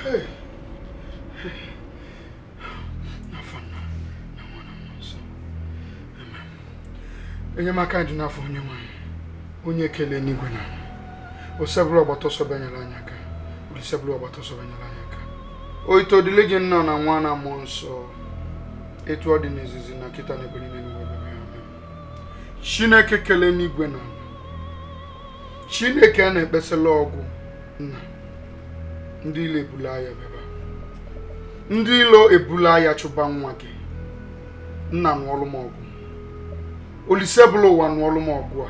Hey. Hey. N'afọ nna na nwa na mmụọ nsọ. Amen. Enyemaka dị n'afọ onye nwanyị, onye ekele n'igwe na ala. Osebụrụ ọgbata ọsọ bịanyere anyị aka. Olisebụrụ ọgbata ọsọ bịanyere anyị aka. Oito dịrị gị nna na nwa na mmụọ nsọ. Etu ọ dị n'izizi na kịta na ebe niile n'ụwa ebe amen. Chineke kelee n'igwe na ala. Chineke a na-ekpesala ọgwụ nna. Ndị ilo ebula ya bịaba. Ndị ilo ebula ya chụba nwa gị. Nna nụọlụ m ọgụ. Olisebụlụ ụwa nụọlụ m ọgụ a.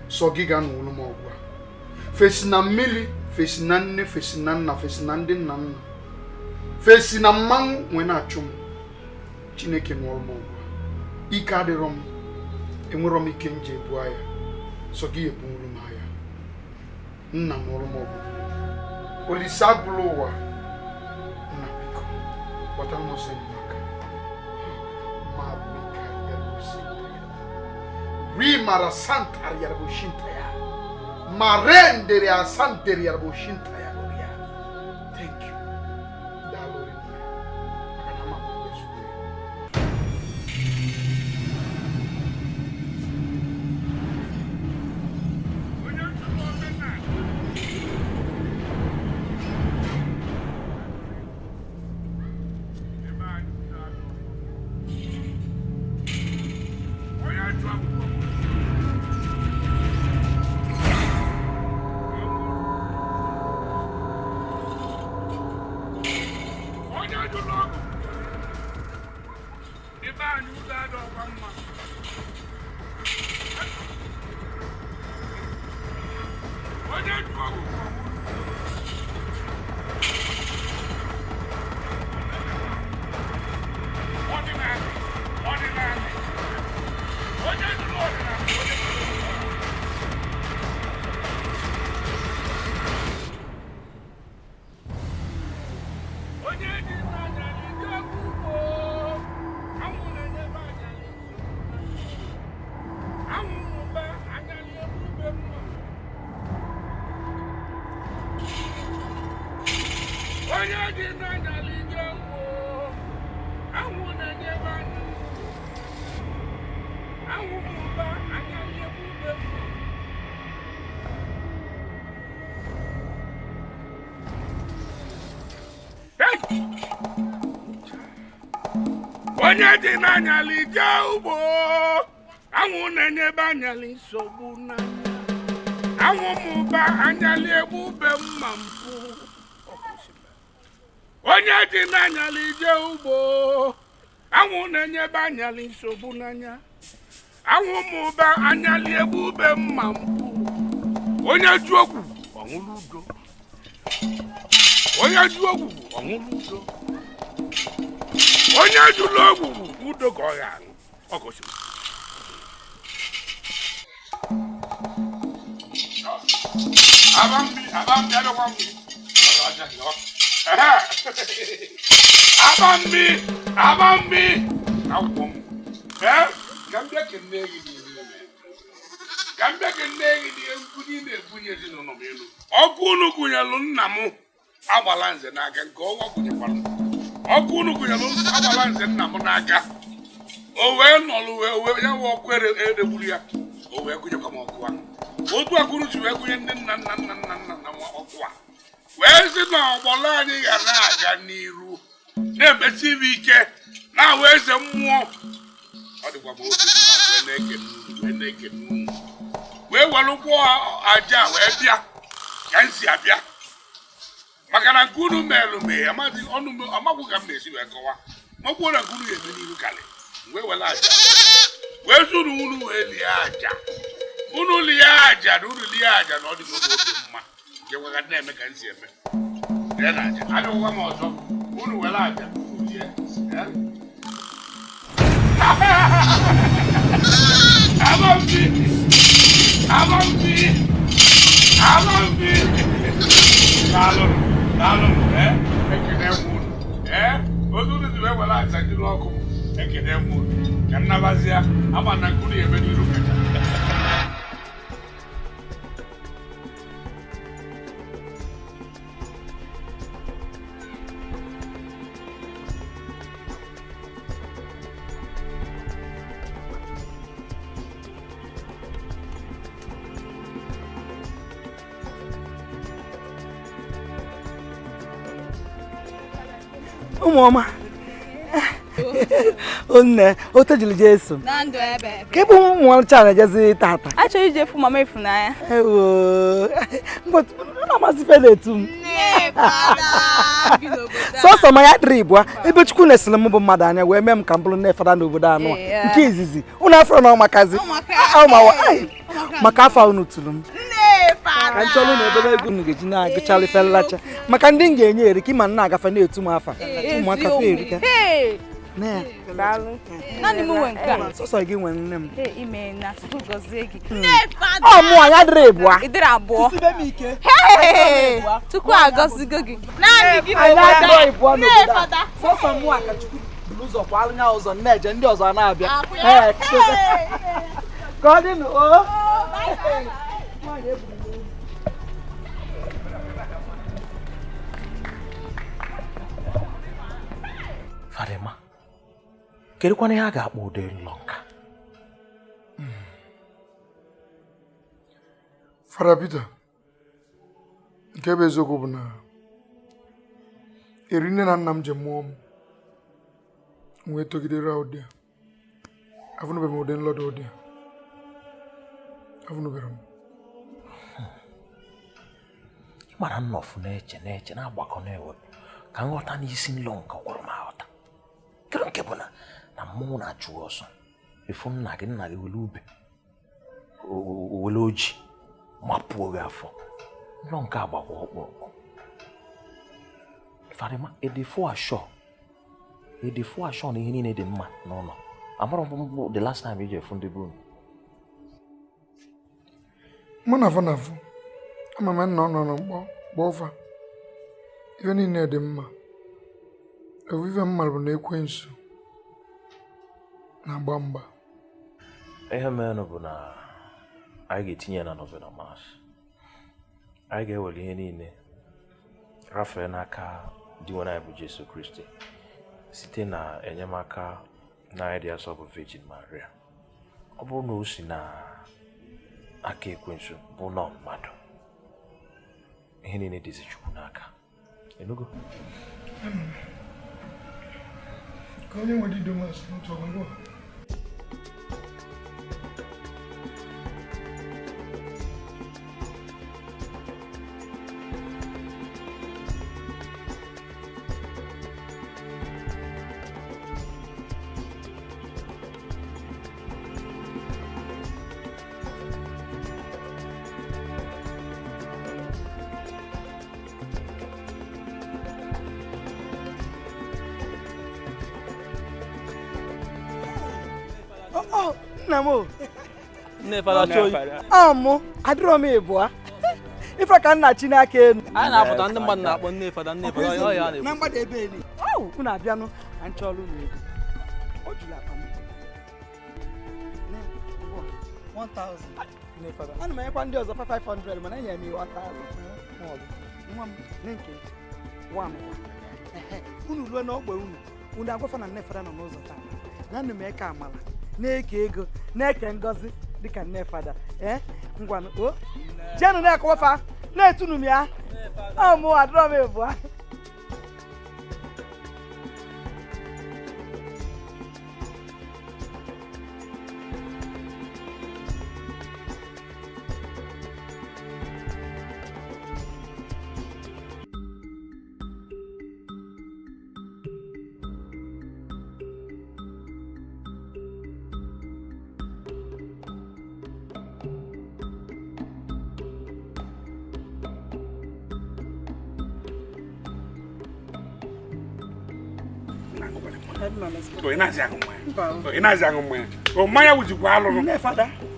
Sọ gị ga nụọlụ m ọgụ a. Fesi na mmiri, fesi na nne, fesi na nna, fesi na ndị nna nna. Fesi na mmanwụ nwee na-achụ m. Chineke nụọlụ m ọgụ a. Ike adịrọ m, enwerọ m ike nje ebu agha. Sọ gị ebunwuru m agha. Nna nụọlụ m ọgụ. Olisebụlụ ụwa. Nna biko, gbata m ọsọ enyemaka. Rimara santa yarbushintaya. Marenderia santeria yarbushintaya. Thank you. Daalụ rinne. Maka na ama m emezuo ya. Onye dị n'anyalị je ugbo, anwụ na-enyebe anyalị nsogbu n'anya. Anwụ mụba anyalị egbube mma mpụ. Onye dị n'anyalị je ugbo, anwụ na-enyebe anyalị nsogbu n'anya. Anwụ mụba anyalị egbube mma mpụ. Onye ju ogwu ọṅụrụ udo. Onye ju ogwu ọṅụrụ udo. Onye jụrụ ogwu udo ka ọ ga-aṅụ. Ọ gosiri. Abambi, abambi, abambi. Abambi, abambi. Akwụkwọ m. Ka m bịa kene gị n'ihe. Ka m bịa kene gị n'ihe nkwunye ị na-ebunye ezinụlọ m elu. Ọkụ unu gụnyelụ nna m agbala nze n'aka nke ọnwa gụnyekwara m. Ọkụ unu gụnyelụ agbala nze nna m n'aka. O wee nọlụ wee ya wee ọkụ eregburu ya. O wee gụnyekwa m ọkụ ahụ. Otu akụrụ si wee gụnye ndị nna nna nna nna nna nna m ọkụ a. Wee sị na ọgbọlọ anyị ga na-aga n'iru na-emesi ibe ike na-awụ eze mmụọ. Ọ dịkwa m obi mma wee na-ekene unu wee na-ekene unu. Wee were ụkwụ aja wee bịa ka m si abịa. Maka na nke unu meelụ mee amaghị ka m na-esi wee kọwa. Ma ọ bụrụ na nke unu ga-eme n'iru karị wee were aja wee zuru unu wee lie aja. Unu lie aja na unu lie aja na ọ dị m obi mma. Nke gwaka na-eme ka m si eme. Lee na aja abịakwakwa m ọzọ. Unu were aja lie. Abambi! Abambi! Abambi! Daalụ, daalụ, ekene m unu. Otu unu si wee were aja jiri ọkụ m, ekene m unu. Ka m nabazia, ama na nke unu ga-eme n'iru kacha. Ụmụ ọma. Nne, o tejiri Jesu. Na ndụ ebe. Ka ebe ụmụ nwacha na-ejezi tata. Achọrọ ije fụ mama Ifunanya. Ewo. Na-amasị ife na-etu m. Nne fada bi n'obodo a. Sọsọ ma ya dịrị ịbụa, ebe Chukwu na-esiri m bụ mmadụ anya wee mee m ka m bụrụ nne fada n'obodo anụ a. Nke izizi, unu afọ na ọmakazi. Maka afọ unu tụrụ m. Ka nchọrọ na obere ego unu ga-eji na-agụchalị felacha. Maka ndị m ga-enye erika ịma na agafe na-etu m afa. Ụmụaka fe erika. Naanị m nwe nke a. Sọsọ gị nwe nne m. Ime na Chukwu gọzie gị. Ọ mụ anyị adịrị ịbụa. Ị dịrị abụọ. Chukwu agọzigo gị. Naanị gị Anyị adịrị ịbụa Nne n'obodo a. fada. Sọsọ mụ a ka Chukwu buru ụzọ kwalụ nya ụzọ na-eje ndị ọzọ na-abịa. Ka ọ dị nụ o. Fadima, kedụkwana ihe a ga-akpọ ụdị nlọ nka? Fada Peter, nke bụ eziokwu bụ na eri nne na nna m ji mụọ m wee togidere ụdị a. Afụnụbeghị m ụdị nlọ dị ụdị a. Afụnụbeghị m. Ị mara nnọfụ na-eche na-eche na-agbakọ na-ewepụ ka nghọta n'isi nlọ nke gwụrụ m aghọta. Kedu nke bụ na na mmọnwụ na-achụ ọsọ efu nna gị were ube were oji mapụo gị afọ nlọ nke agbakwa ọkpụrụkpụ. Fadima, ịdị ashọ na ihe niile dị mma n'ụlọ. Amara m the last time iji efu ndị be unu. Mụ na afọ na afọ ama m nna ọ nọ na mkpọ gbaa ụfa. Ife niile dị mma. Ofufe mmadụ bụ na ekwensu na-agba mgba. Ihe merenụ bụ na anyị ga-etinye na novena mas. Anyị ga-ewere ihe niile rafee n'aka di nwe anyị bụ Jesu Kristi site na enyemaka na anyị dị asọ bụ Virgin Maria. Ọ bụrụ na o si na aka ekwensu bụ nọ mmadụ, ihe niile dịzi Chukwu n'aka. Enugo? Ka onye nwere idomas n'otu ọgwụgwọ. Nna m o. Nne fada chọọ. Ọ mụ adịrọ m ịbụa. Ife ka nna chi n'aka elu. Anyị na-apụta ndị mmadụ na-akpọ nne fada nne fada ọ ya na-ekwu. Na mgbada ebe eli. Ọ unu abịanụ ka m chọọrọ unu ego. O juru akpa m. 1000. Nne fada. Ana m enyekwa ndị ọzọ 500 mana enyere m 1000. Nwa m ne nke nwa m. Unu ruo n'ogbe unu. Unu agwafa na nne fada nọ n'ụzọ taa. Na nnu m eke amala. Na-eke ego, na-eke ngozi dịka nne fada. Ngwanụ o jeenụ na-ekọwafa na-etunu m ya. Ọ mụ adịrọ m ịbụa. Ị na-aṅụ mmanya. Mmanya wụjikwa alụrụ.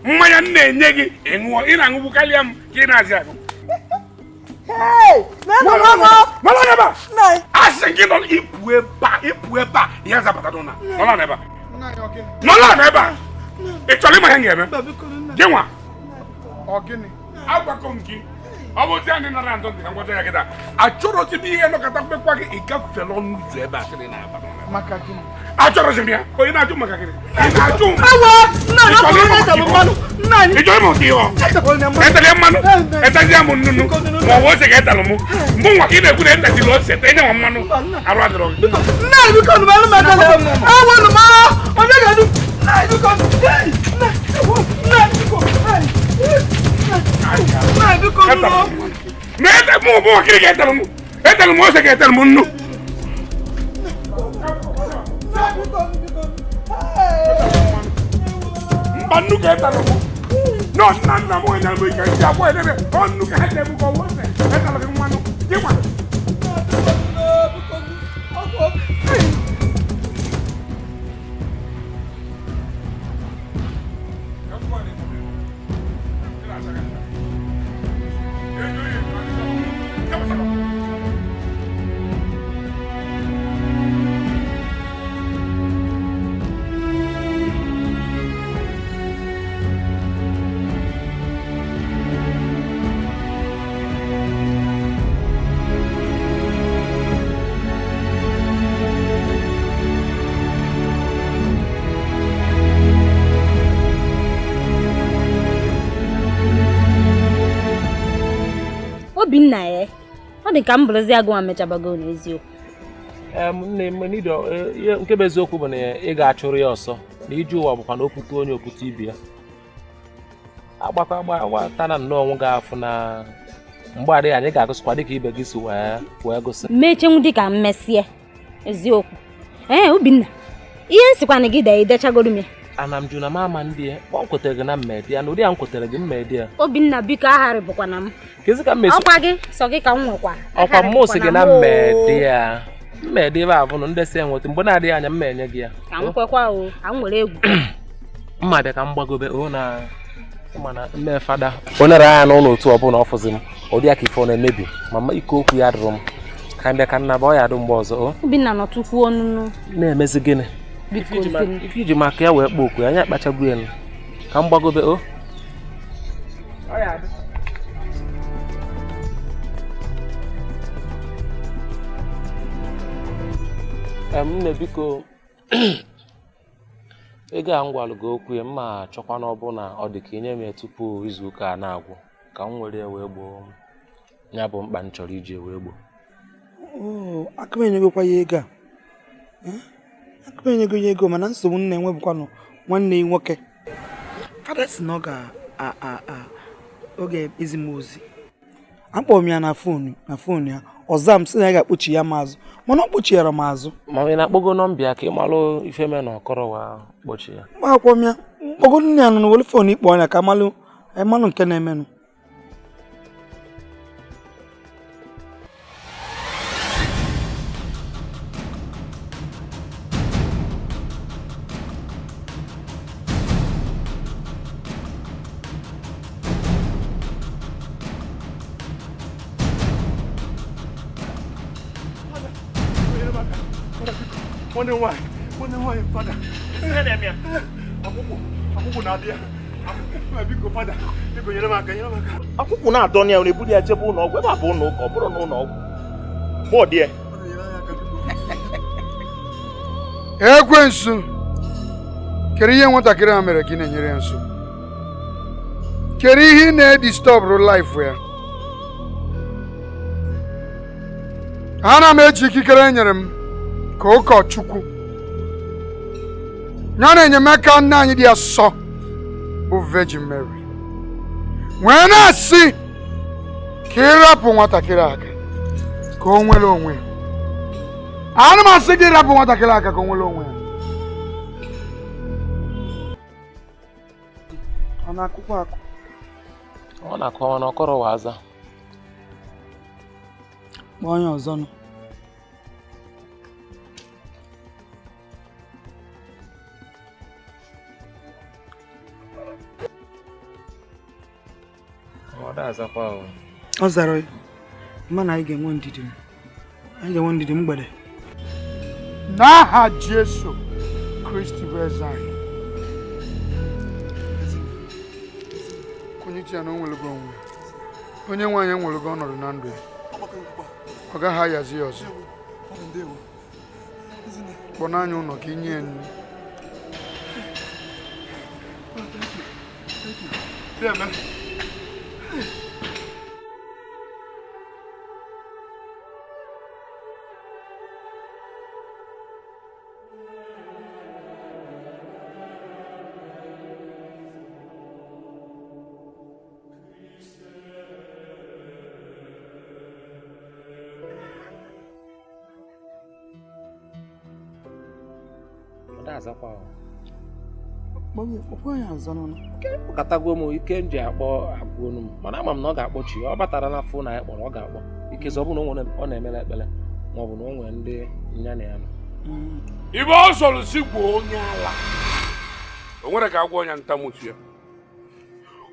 Mmanya m na-enye gị ị ṅụọ, ị na-aṅụgbu karịa m ka ị na-azị aṅụ. A sị gị nọ ịpụ ebe a ya zapụta n'ụlọ. Nọla n'ebe a. Nọla n'ebe a. Ị chọrọ ịma ihe m ga-eme? Gị nwa. Agwakọ m gị. Ọ bụ ndị nọ na ndụ ndị ka ngwata ya kịta. Achọrọzi m ihe nọkọta mkpekwa gị ịgafere ọnụ ụzọ ebe a sịrị na-aba. Maka gịnị? Achọrọzi m ya. Onye na-ajụ maka gịnị? Ị na-ajụ m. Awa! Nna anyị ọ bụrụ na etalụ mmanụ. Nna anyị. Ị chọrọ ịma ụdị ihe ọ? Etali mmanụ? Etazi ya m nnụnụ. Ma ọ bụ ose ka etalụ mụ. Mụ nwa ka ị na-ekwu na etazila ose, enye nwa mmanụ. Arụ adịrọ gị. Nna anyị biko nụ m ebele. Awa nụ m onye ga-edu. Nna anyị biko nụ. Nna anyị biko. Nna anyị biko nụ. Mụ mụ kiri ka etalụ mụ. Etalụ m ose ka etalụ m nnu. Mba nnu ka etalụ mụ. No, nna nna m onye na-eme ike isi abụọ edebe ọ nnu ka ha na-ebu ka ọwụ ose etalụ gị mmanụ gị nwa. Obinna ya ọ dị ka m bụrụzi agụ ma mechabago n'eziokwu. Nne m nke bụ eziokwu bụ na ị ga-achụrụ ya ọsọ na ije ụwa bụkwa na okwute onye okwute ibe ya agbakọ agbata na nnọọ onwe ga-afụ na mgbe adịghị anyị ga-agụsịkwa dịka ibe gị si wee gụsị mechenwu dịka mmesie eziokwu. Ee Obinna, ihe nsikwana gị dee idechagoro m ya. Ana m jụ na m ama ndị ya kpọ m kwetere gị na mmedi ya na ụdị ya m kwetere gị mmedi ya. Obinna biko agharịbụkwa na m. Kezi ka mmesi ọkwa gị sọ gị ka m nwekwa. Ọkwa mmụ si gị na mmedi ya mmedi ebe abụ na ndị si enweta mgbe na-adịghị anya mma enye gị ya. Ka m kwekwa o, ka m were egwu. Mma bịa ka m gbagobe o na mana mme fada onye ra anya n'ụlọ otu ọbụla ọ fụzi m ụdị ya ka ife ọ na-emebi ma ike okwu ya dụrụ m ka m bịa ka nna ba ọ ya adụ mgbe ọzọ o. Obinna nọtụkwuo ọnụnụ. Na-emezi gịnị? Ife iji maka ya wee kpọọ okwu ya anya akpachagbu ya ka m gbagobe o. Nne biko ego a m gwalụ gị okwu ya mma chọkwa na ọbụna ọ dị ka inye m ya tupu izu ụka a na-agwụ ka m were ya wee gboo ya bụ mkpa m chọrọ iji wee gboo. Aka m enyegokwa ya ego a. Aka m enyego ya ego mana nsogbu m na-enwe bụkwanụ nwanne ya nwoke. Fada sị na ọ ga-ezi m ozi. Akpọrọ m ya na foonu ya ọza m sị na ya ga-akpọchi ya m azụ mana ọ kpọchighara m azụ. Ma ị na-akpọgo nọmba ya ka ị malụ ife mee na ọkọrọ wa kpọchi ya. Akwọ m ya mkpọgo nne ya nọ na were foonu ikpọ ya ka amalụ nke na-emenụ. Nwanne fada. Akwụkwụ na-adị ya. Biko fada, biko nyere m aka, nyere m aka. Akwụkwụ na-adọ ya, ọ na-eburu ya jebe ụlọ ọgwụ. Ebe a bụ ụlọ ụka, ọ bụrụ na ụlọ ọgwụ. Ma ọ dị ya. Ekwensu, kedu ihe nwatakịrị a mere gị na-enyere ya nsogbu? Kedu ihe ị na-edistọbụrụ laịfụ ya? Ana m eji ikikere e nyere m ka ụkọchukwu ya na enyemaka nne anyị dị asọ bụ Virgin Mary wee na-asị ka ịrapụ nwatakịrị aka ka o nwere onwe ya. Ana m asị gị ịrapụ nwatakịrị aka ka o nwere onwe ya. Ọ na-akụkwa akụ? Ọ na-akụ na ọkọrọ wa aza. Kpọọ onye ọzọ nụ. Ọ zara ya mana anyị ga-enwe ndidi. Anyị ga-enwe ndidi mgbede. N'aha Jesu Kristi bụ eze anyị. Kwụnyite ya na o nwere onwe. Onye nwaanyị enwere gị ọnọdụ na ndụ ya. Ọ gaghị ayazi ya ọzọ. Kpọ n'anya ụlọ ka inye ya nri. Kpọkọtagwo m ike m ji akpọ agwụonu m mana ama m na ọ ga-akpọchi ọ batara n'afọ na anyị kpọrọ ọ ga-akpọ ikezi ọ bụ na ọ na-emere ekpere ma ọ bụ na o nwere ndị nya na ya nọ. Ibe ọ sọrọ si gwuo onye ala o nwere ka agwọ onye ntamutu ya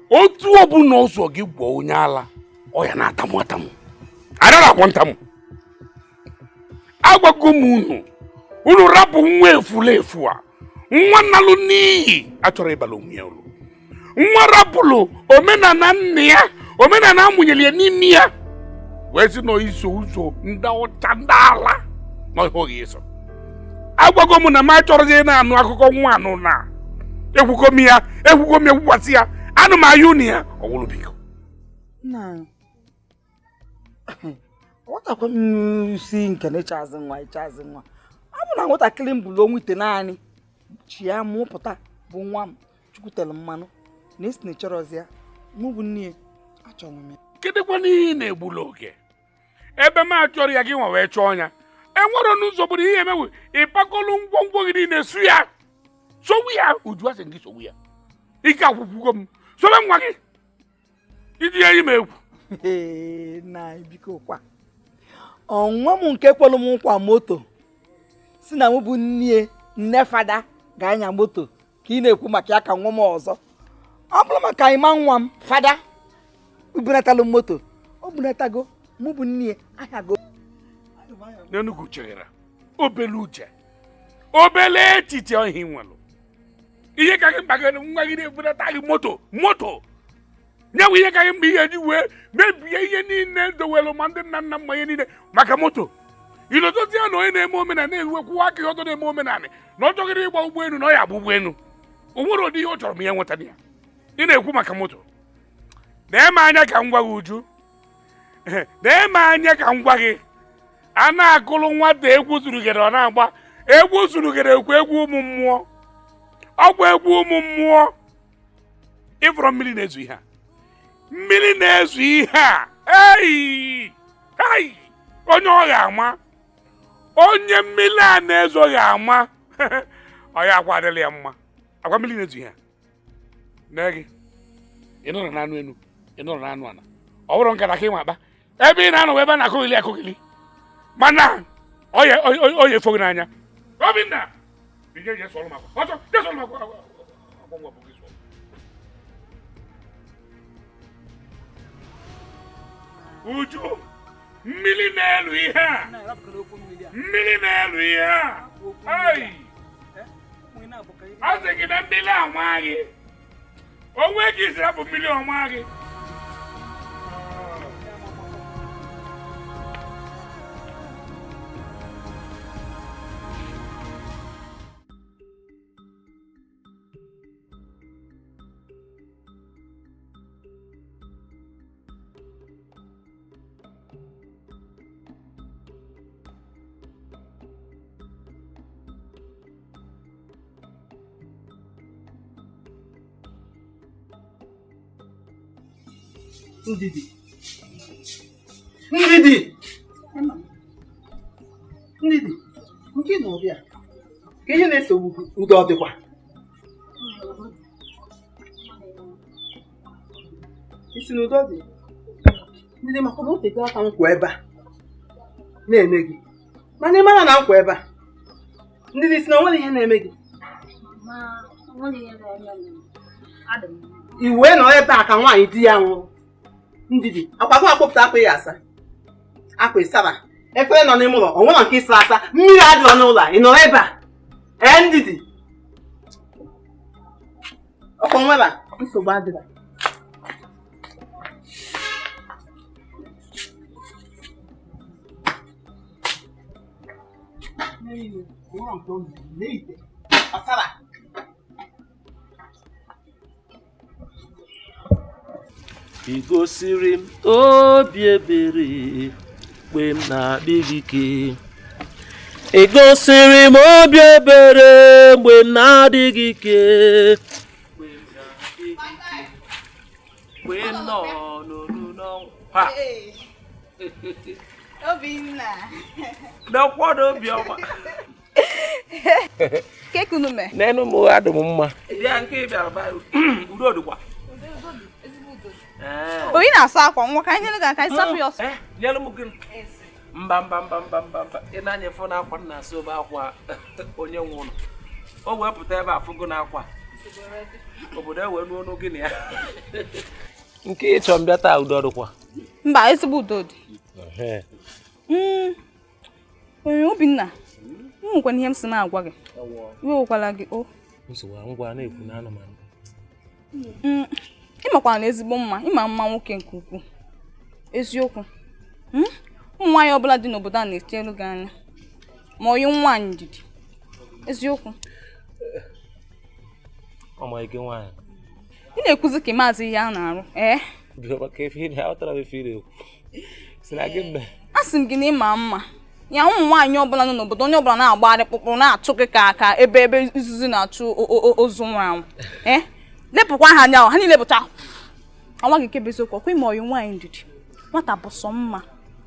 otu ọbụla ọsọ gị gwuo onye ala ọ ya na-atamụ atamụ adara akwọ ntamụ agwago m unu unu rapụ nwa efulefu a nwa nnalụ n'iyi achọrọ ịbala onwe ya uru nwa rapụlụ omenala nna ya omenala amụnyere ya n'ime ya wee sị na iso ụzọ ndị ọcha ndị ala na ihe oge iso agwago m na m achọrọzi na-anụ akụkọ nwa anụ na ekwugo m ya ekwukwasị ya anụ m aya unu ya ọwụrụ biko nwatakwa m si nke na ịchazị nwa ịchazị nwa ọ bụ na nwatakịrị m bụrụ onwe ite naanị chi ya mụpụta bụ nwa m chukwutere mmanụ na esi na ịchọrọzi ya mụ bụ nne ya achọrọ m ya. Kedụkwa n'ihe ị na-egbula oge ebe m achọrọ ya gị nwa wee chọọ ya enwere n'ụzọ bụrụ ihe emewe ịpakọlụ ngwongwo gị niile su ya sowu ya uju asị gị sowu ya ike akwụkwụgo m sobe nwa gị iji ya ime egwu. Na biko kwa ọnwa m nke kwelu m nkwa moto si na mụ bụ nne nne fada ga-anya moto ka ị na-ekwu maka ya ka nwa m ọzọ ọ bụrụ maka ịma nwa m fada bunatalụ moto o bunatago mụ bụ nne ahịago. N'Enugu chere obele uche obele echiche ohi nwere ihe ka gị mkpa gị nwa gị na-ebunata gị moto moto nyewe ihe ka gị mkpa ihe ji wee mebie ihe niile dowelu ma ndị nna nna mma ihe niile maka moto ilodozi ya na onye na-eme omenala na-ewekwuwa aka ya ọtọ na-eme omenala na ọ chọgịrị ịgba ụgbọelu na ọ ya agba ụgbọelu o nwere ụdị ihe ọ chọrọ m ihe nweta ya ị na-ekwu maka moto na-eme anya ka m gwa gị uju na-eme anya ka m gwa gị a na-akụlụ nwata egwu zurugere ọ na-agba egwu zurugere ekwu egwu ụmụ mmụọ ọgwụ egwu ụmụ mmụọ ịfụrọ mmiri na-ezu ihe a mmiri na-ezu ihe a ei ei onye ọ ga-ama onye mmiri a na-ezoghị ama ọ ya akwa adịla ya mma akwa mmiri na-ezu ihe a nee gị ị nọrọ n'anụ enu ị nọrọ n'anụ ala ọ bụrụ nkata ka ị nwa akpa ebe ị na-anọ ebe a na-akụghịli akụghịli mana ọ ya efo gị n'anya Obinna Uju mmiri na-elu ihe a mmiri na-elu ihe a a sị gị na mmiri anwa gị onwe gị isi hapụ mmiri ọnwa gị. Ndidi. Ndidi. Ndidi. Nke na ọbịa. Ka ihe na-esogbu udo ọ dịkwa. Isi na udo dị. Ndidi maka na otego aka nkwa ebe a na-eme gị. Mana ị mara na nkwa ebe a. Ndidi si na o nwere ihe na-eme gị. I wee nọ ebe a ka nwaanyị di ya nwụrụ. Ndidi, akwa akpọpụta akwa ya asa. Akwa ịsara. Efere nọ n'ime ụlọ, ọ nwere nke ịsa asa. Mmiri adịrọ n'ụlọ a, ị nọrọ ebe a. Ee, Ndidi. Ọkwa nwere nsogbu adịrọ. I gosiri m obi ebere mgbe m na-adịghị ike. I gosiri m obi ebere mgbe m na-adịghị ike. Mgbe m nọ n'olu n'ọnwụ. Obinna. N'ọkwọdụ obiọma. Kekunu me. N'enu m adị m mma. Bịa nke ị bịara ba udo dịkwa. Onye na-asa akwa nwa ka anyị nyere gị aka ịsapụ ya ọsọ. Nyere m gịnị? Mba mba mba mba mba mba. Ị na-anya fụ na akwa m na-asa obe akwa onye nwe ụlọ. O wee pụta ebe a fụgo na akwa. Obodo ewee nuo n'oge gịnị ya. Nke ịchọ mbịa taa udo dịkwa. Mba, ezigbo udo dị. Onye Obinna, m nwekwana ihe m si na-agwa gị. Iwe wekwala gị o. Nsogbu ngwa na-ekwu na anụmanụ. Ị makwara na ezigbo mma, ịma mma nwoke nke ukwuu. Eziokwu. Ụmụ nwaanyị ọbụla dị n'obodo a na-etinyelu gị anya. Ma onye nwaanyị ndidi. Eziokwu. Ọ ma ike nwaanyị. Ị na-ekwuzi ka maazị ihe a na-arụ. Ee. A sị m gị na ịma mma. Ya ụmụ nwaanyị ọbụla nọ n'obodo onye ọbụla na-agbagharị kpụkpụrụ na-achụ gị ka aka ebe ebe izuzu na-achụ ozu nwụrụ anwụ. Ee. Lepụkwa ha anya ha niile bụcha ọnwa gị nke bụ eziokwu ọkwa ime ọyị nwaanyị ndidi nwata bụ sọ mma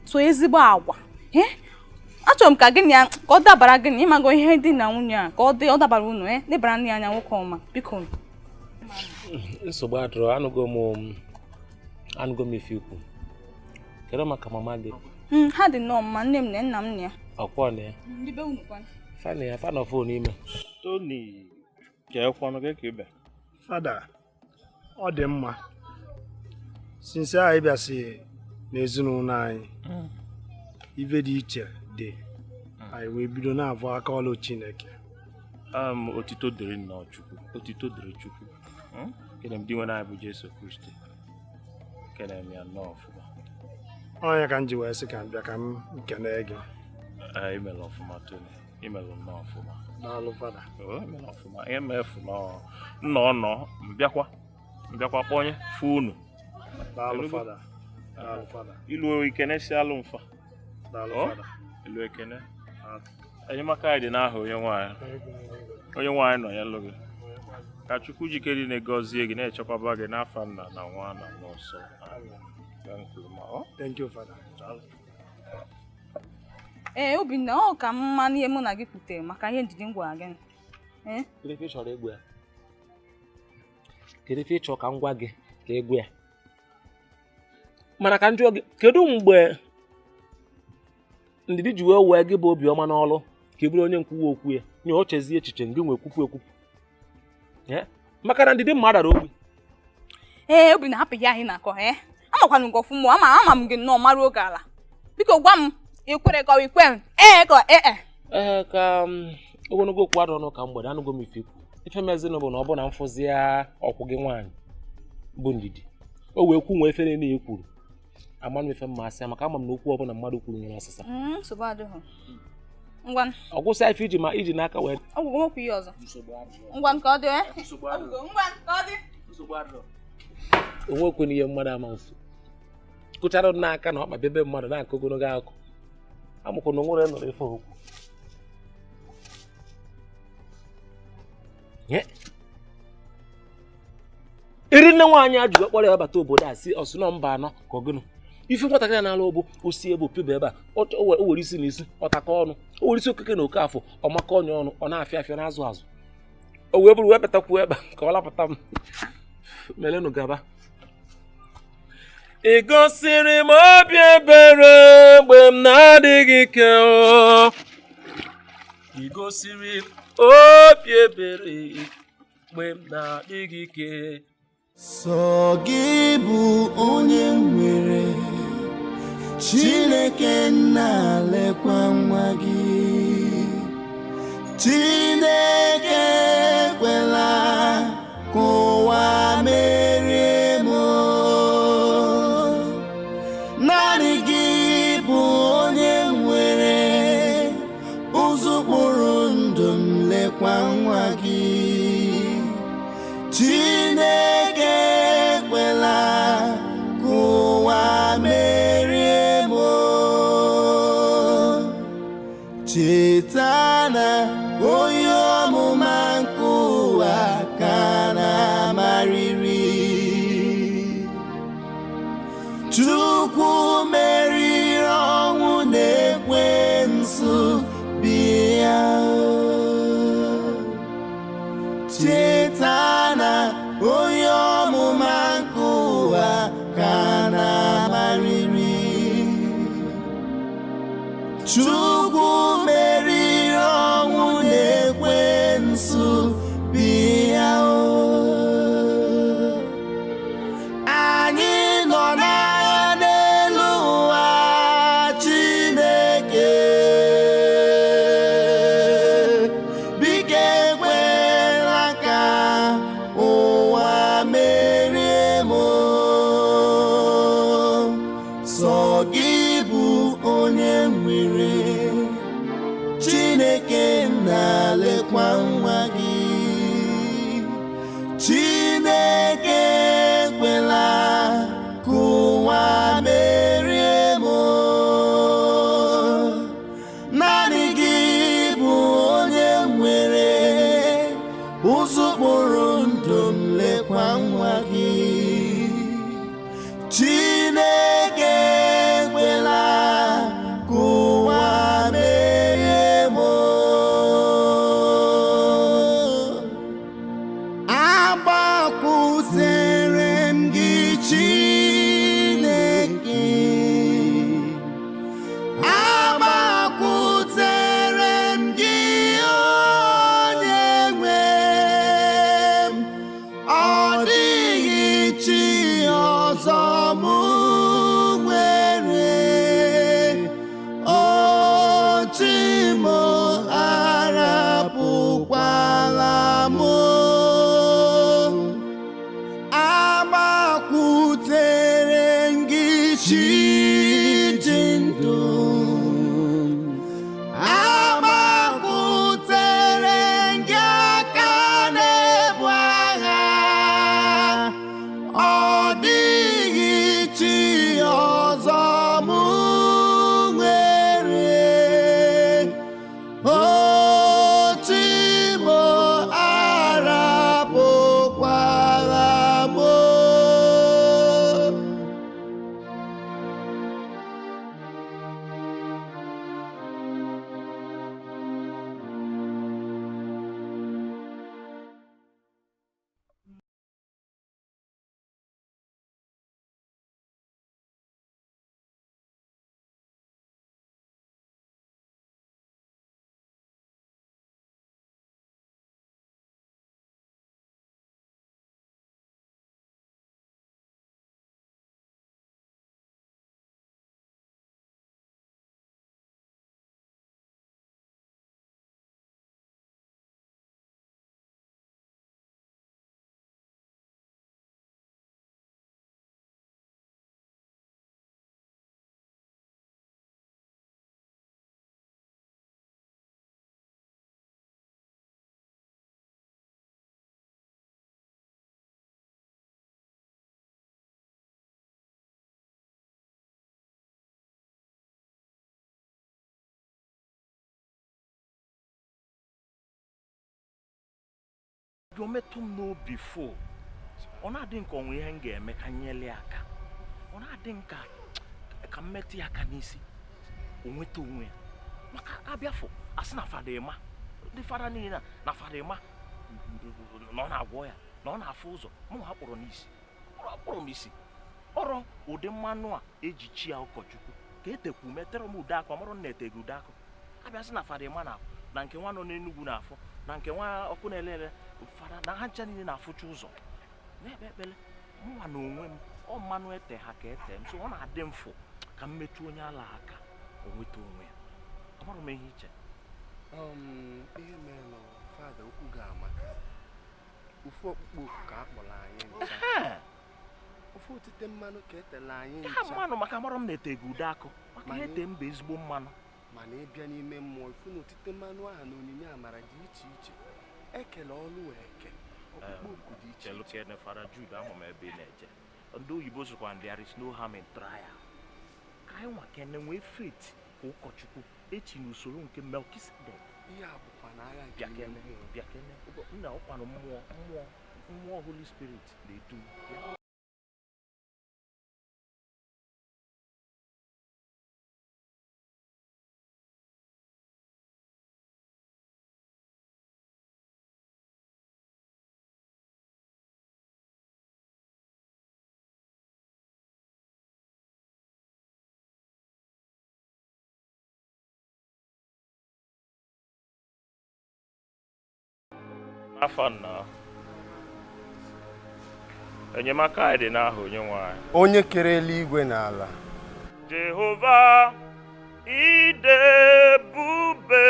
so ezigbo agwa. Ee, achọrọ m ka gị na ya ka ọ dabara gị na ịmago ihe dị na nwunye a ka ọ dị ọ dabara unu. Ee, lebara nne ya anya nwoke ọma biko. Nsogbu adịrọ, anụgo m ife ikwu. Kedu maka mama gị? Ha dị nnọọ mma, nne m na nna m na ya. Ọkwọ na ya? Ndị be unu kwanụ? Fa na ya, fa nọ fon n'ime. Tony, kekwanụ gị ka ibe. Fada, ọ dị mma. Since anyị bịasị n'ezinụlọ anyị, ife dị iche dị, anyị wee bido na-avụ aka ọlụ Chineke. Otito dịrị nnọọ Chukwu, otito dịrị Chukwu. Kene m di nwe anyị bụ Jesu Kristi. Kene m ya nnọọ ọfụma. Onye ka m ji wee sị ka m bịa ka m kene gị. Imela ọfụma Tony, imela nnọọ ọfụma. Daalụ Fada. Imela ọfụma, ihe mefu nnọọ nọ mbịakwa kpọnye fụ unu. Daalụ Fada. Daalụ Fada. Ilu ekene si alụ mfa. Daalụ Fada. Ilu ekene. Enyemaka anyị dị n'aha onye nwaanyị. Onye nwaanyị nọ ya lụ gị. Ka Chukwu jikere na-egọzie gị na-echekwaba gị n'afa nna na nwa na mmụọ nsọ. Thank you, Father. Ee, Obinna, ọ ka mma n'ihe mụ na gị kwutere maka ihe ndidi m gwara gị. Kedu ife ị chọrọ ịgwa ya? Kedu ife ị chọrọ ka m gwa gị ka ị gwa ya? Mana ka m jụọ gị, kedu mgbe ndidi ji wee wee gị bụ obiọma n'ọlụ ka ị bụrụ onye nkwuwa okwu ya nye o chezie echiche ngị nwee kwupụ ekwupụ? Maka na ndidi mmadụ dara ogbi. Ee, Obinna, hapụ ya ahụ na-akọ. Ee, amakwana m gị ọfụma, ama m gị nnọọ mara oge ala. Biko gwa m, ikwere ka ikwe m? Ee ka ee. Ee, ka ogologo okwu adọrọ n'ụka mgbede, anụgo m ife ikwu. Ife mezinụ bụ na ọ bụ na mfụzi ya ọkwụ gị nwaanyị bụ ndidi, o wee kwu nwee efere niile kwuru, ama m ife mma asị ya maka ama m na okwu ọbụla mmadụ kwuru nwere ọsịsa. Nsogbu adịghị. Ngwa. Ọ gwụsịa ife iji ma iji n'aka wee. Ọgwụgwọ nwekwu ihe ọzọ. Ngwa ka ọ dị. Ngwa ka ọ dị. O nwekwana ihe mmadụ ama mfu kụchara n'aka na ọkpa bebe mmadụ na-akọ ogologo akụ amụkwa na onwere nọrọ ife okwu. Iri nne nwaanyị a ji kpọrọ ya bata obodo a si ọsụ nọ mba anọ ka ọgụnụ ife nwatakịrị a na-alụ bụ osi ebe opiba ebe a o were isi na isi ọtaka ọnụ o were isi okeke na oke afọ ọmaka ọnya ọnụ ọ na-afịa afịa na-azụ azụ o wee bụrụ wee batakwuo ebe ka ọ lapụta m melenụ gaba. Ị gosiri m obi ebere mgbe m na-adịghị ike o. Ị gosiri m obi ebere mgbe m na-adịghị ike. Sọ gị bụ onye nwere Chineke nna lekwa nwa gị. Chineke ekwela ka ụwa merie m. Naanị gị bụ onye nwere Ụzọ kpụrụ ndụ m lekwa nwa gị. Chineke ekwela ka ụwa merie m. Cheta na onye ọmụma nke ụwa ka na-amarịrị. Chukwu meriri ọnwụ na-ekwensu bịa. Cheta na onye ọmụma nke ụwa ka na-amarịrị. Chukwu meriri ọnwụ na-ekwensu bịa. Anyị nọ n'agha n'elu ụwa Chineke, biko ekwela ka ụwa merie m. Sọ gị bụ onye nwere, Chineke na-alekwa nwa gị. Chineke ekwela ka ụwa merie m. Naanị gị bụ onye nwere ụzọ kpụrụ ndụ m lekwa nwa gị. Chineke ekwela ka ụwa merie m. Agbakwutere m gị Chineke, agbakwutere m gị onye nwe m. Ọ dịghị chi ọzọ m nwere, o chi m arapụkwala m. Agbakwutere m gị chi dị ndụ, agbakwutere m gị aka na-ebu agha. Ọ dịghị chi ọzọ m nwere, o chi m arapụkwala m. O metụ m n'obi fo ọ na-adị nke onwe ihe m ga-eme ka nyele aka, ọ na-adị nka ka m metụ ya aka n'isi o nweta onwe ya. Maka abịafọ asị na fada ịma ndị fada niile na fada ịma na ọ na-agwọ ya na ọ na-afụ ụzọ. Mụ ha kpọrọ n'isi, kpọrọ m isi ọrọ ụdị mmanụ a eji chi ya ụkọchukwu ka etekwu metere m ude akụ ọmụrụ na eteghị ude akụ. Abịa sị na fada ịma na nke nwa nọ n'Enugwu na-afụ na nke nwa ọkụ na-ele ele fada na ha ncha niile na-afụcha ụzọ na-ekpe ekpere. Mụnwa na onwe m ọ mmanụ ete ha ka ete m, so ọ na-adị mfụ ka m metụ onye ala aka o nweta onwe ya. Amarụ m ihe iche. Ihe mere na fada okwu ga-amaka ofu ọkpụkpọ oku ka a kpọrọ anyị ncha, ofu otite mmanụ ka etela anyị ncha. Mmanụ maka amarụ m na-ete gị ude akụ maka ihe ete m bụ ezigbo mmanụ. Mana ịbịa n'ime mmụọ ifu na otite mmanụ ahụ na onyinye amara dị iche iche. Ekele ọlụ eke ọkpụkpọ oku dị iche iche. Fada Jude, ama m ebe ị na-eje. Ndị oyibo sịkwa there is no harm in trial. Ka anyị nwa kene nwee faith ka ụkọchukwu echi n'usoro nke Melchizedek. Ihe a bụkwa na agha nke ime mmụọ. Bịa kene, nna ọkwanụ mmụọ mmụọ mmụọ Holy Spirit na-edu. Afọ nna enyemaka anyị dị n'aha Onyenwe anyị, onye kere eluigwe na ala. Jehova ịdị ebube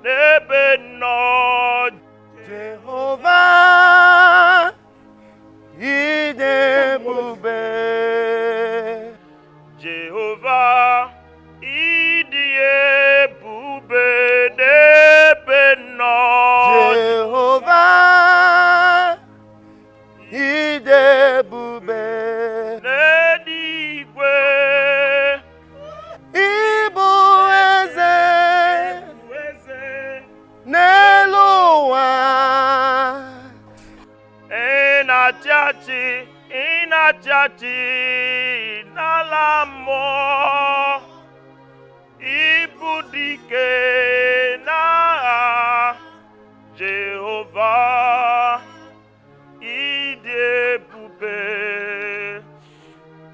n'ebe nọ. Jehova ịdị ebube. Jehova ịdị ebube n'ebe nọ. Jehova ịdị ebube n'eluigwe. Ịbụ eze n'elu ụwa. Ị na-achị achị, ị na-achị achị n'ala mmụọ. Ịbụ dike n'agha. Jehova ịdị ebube.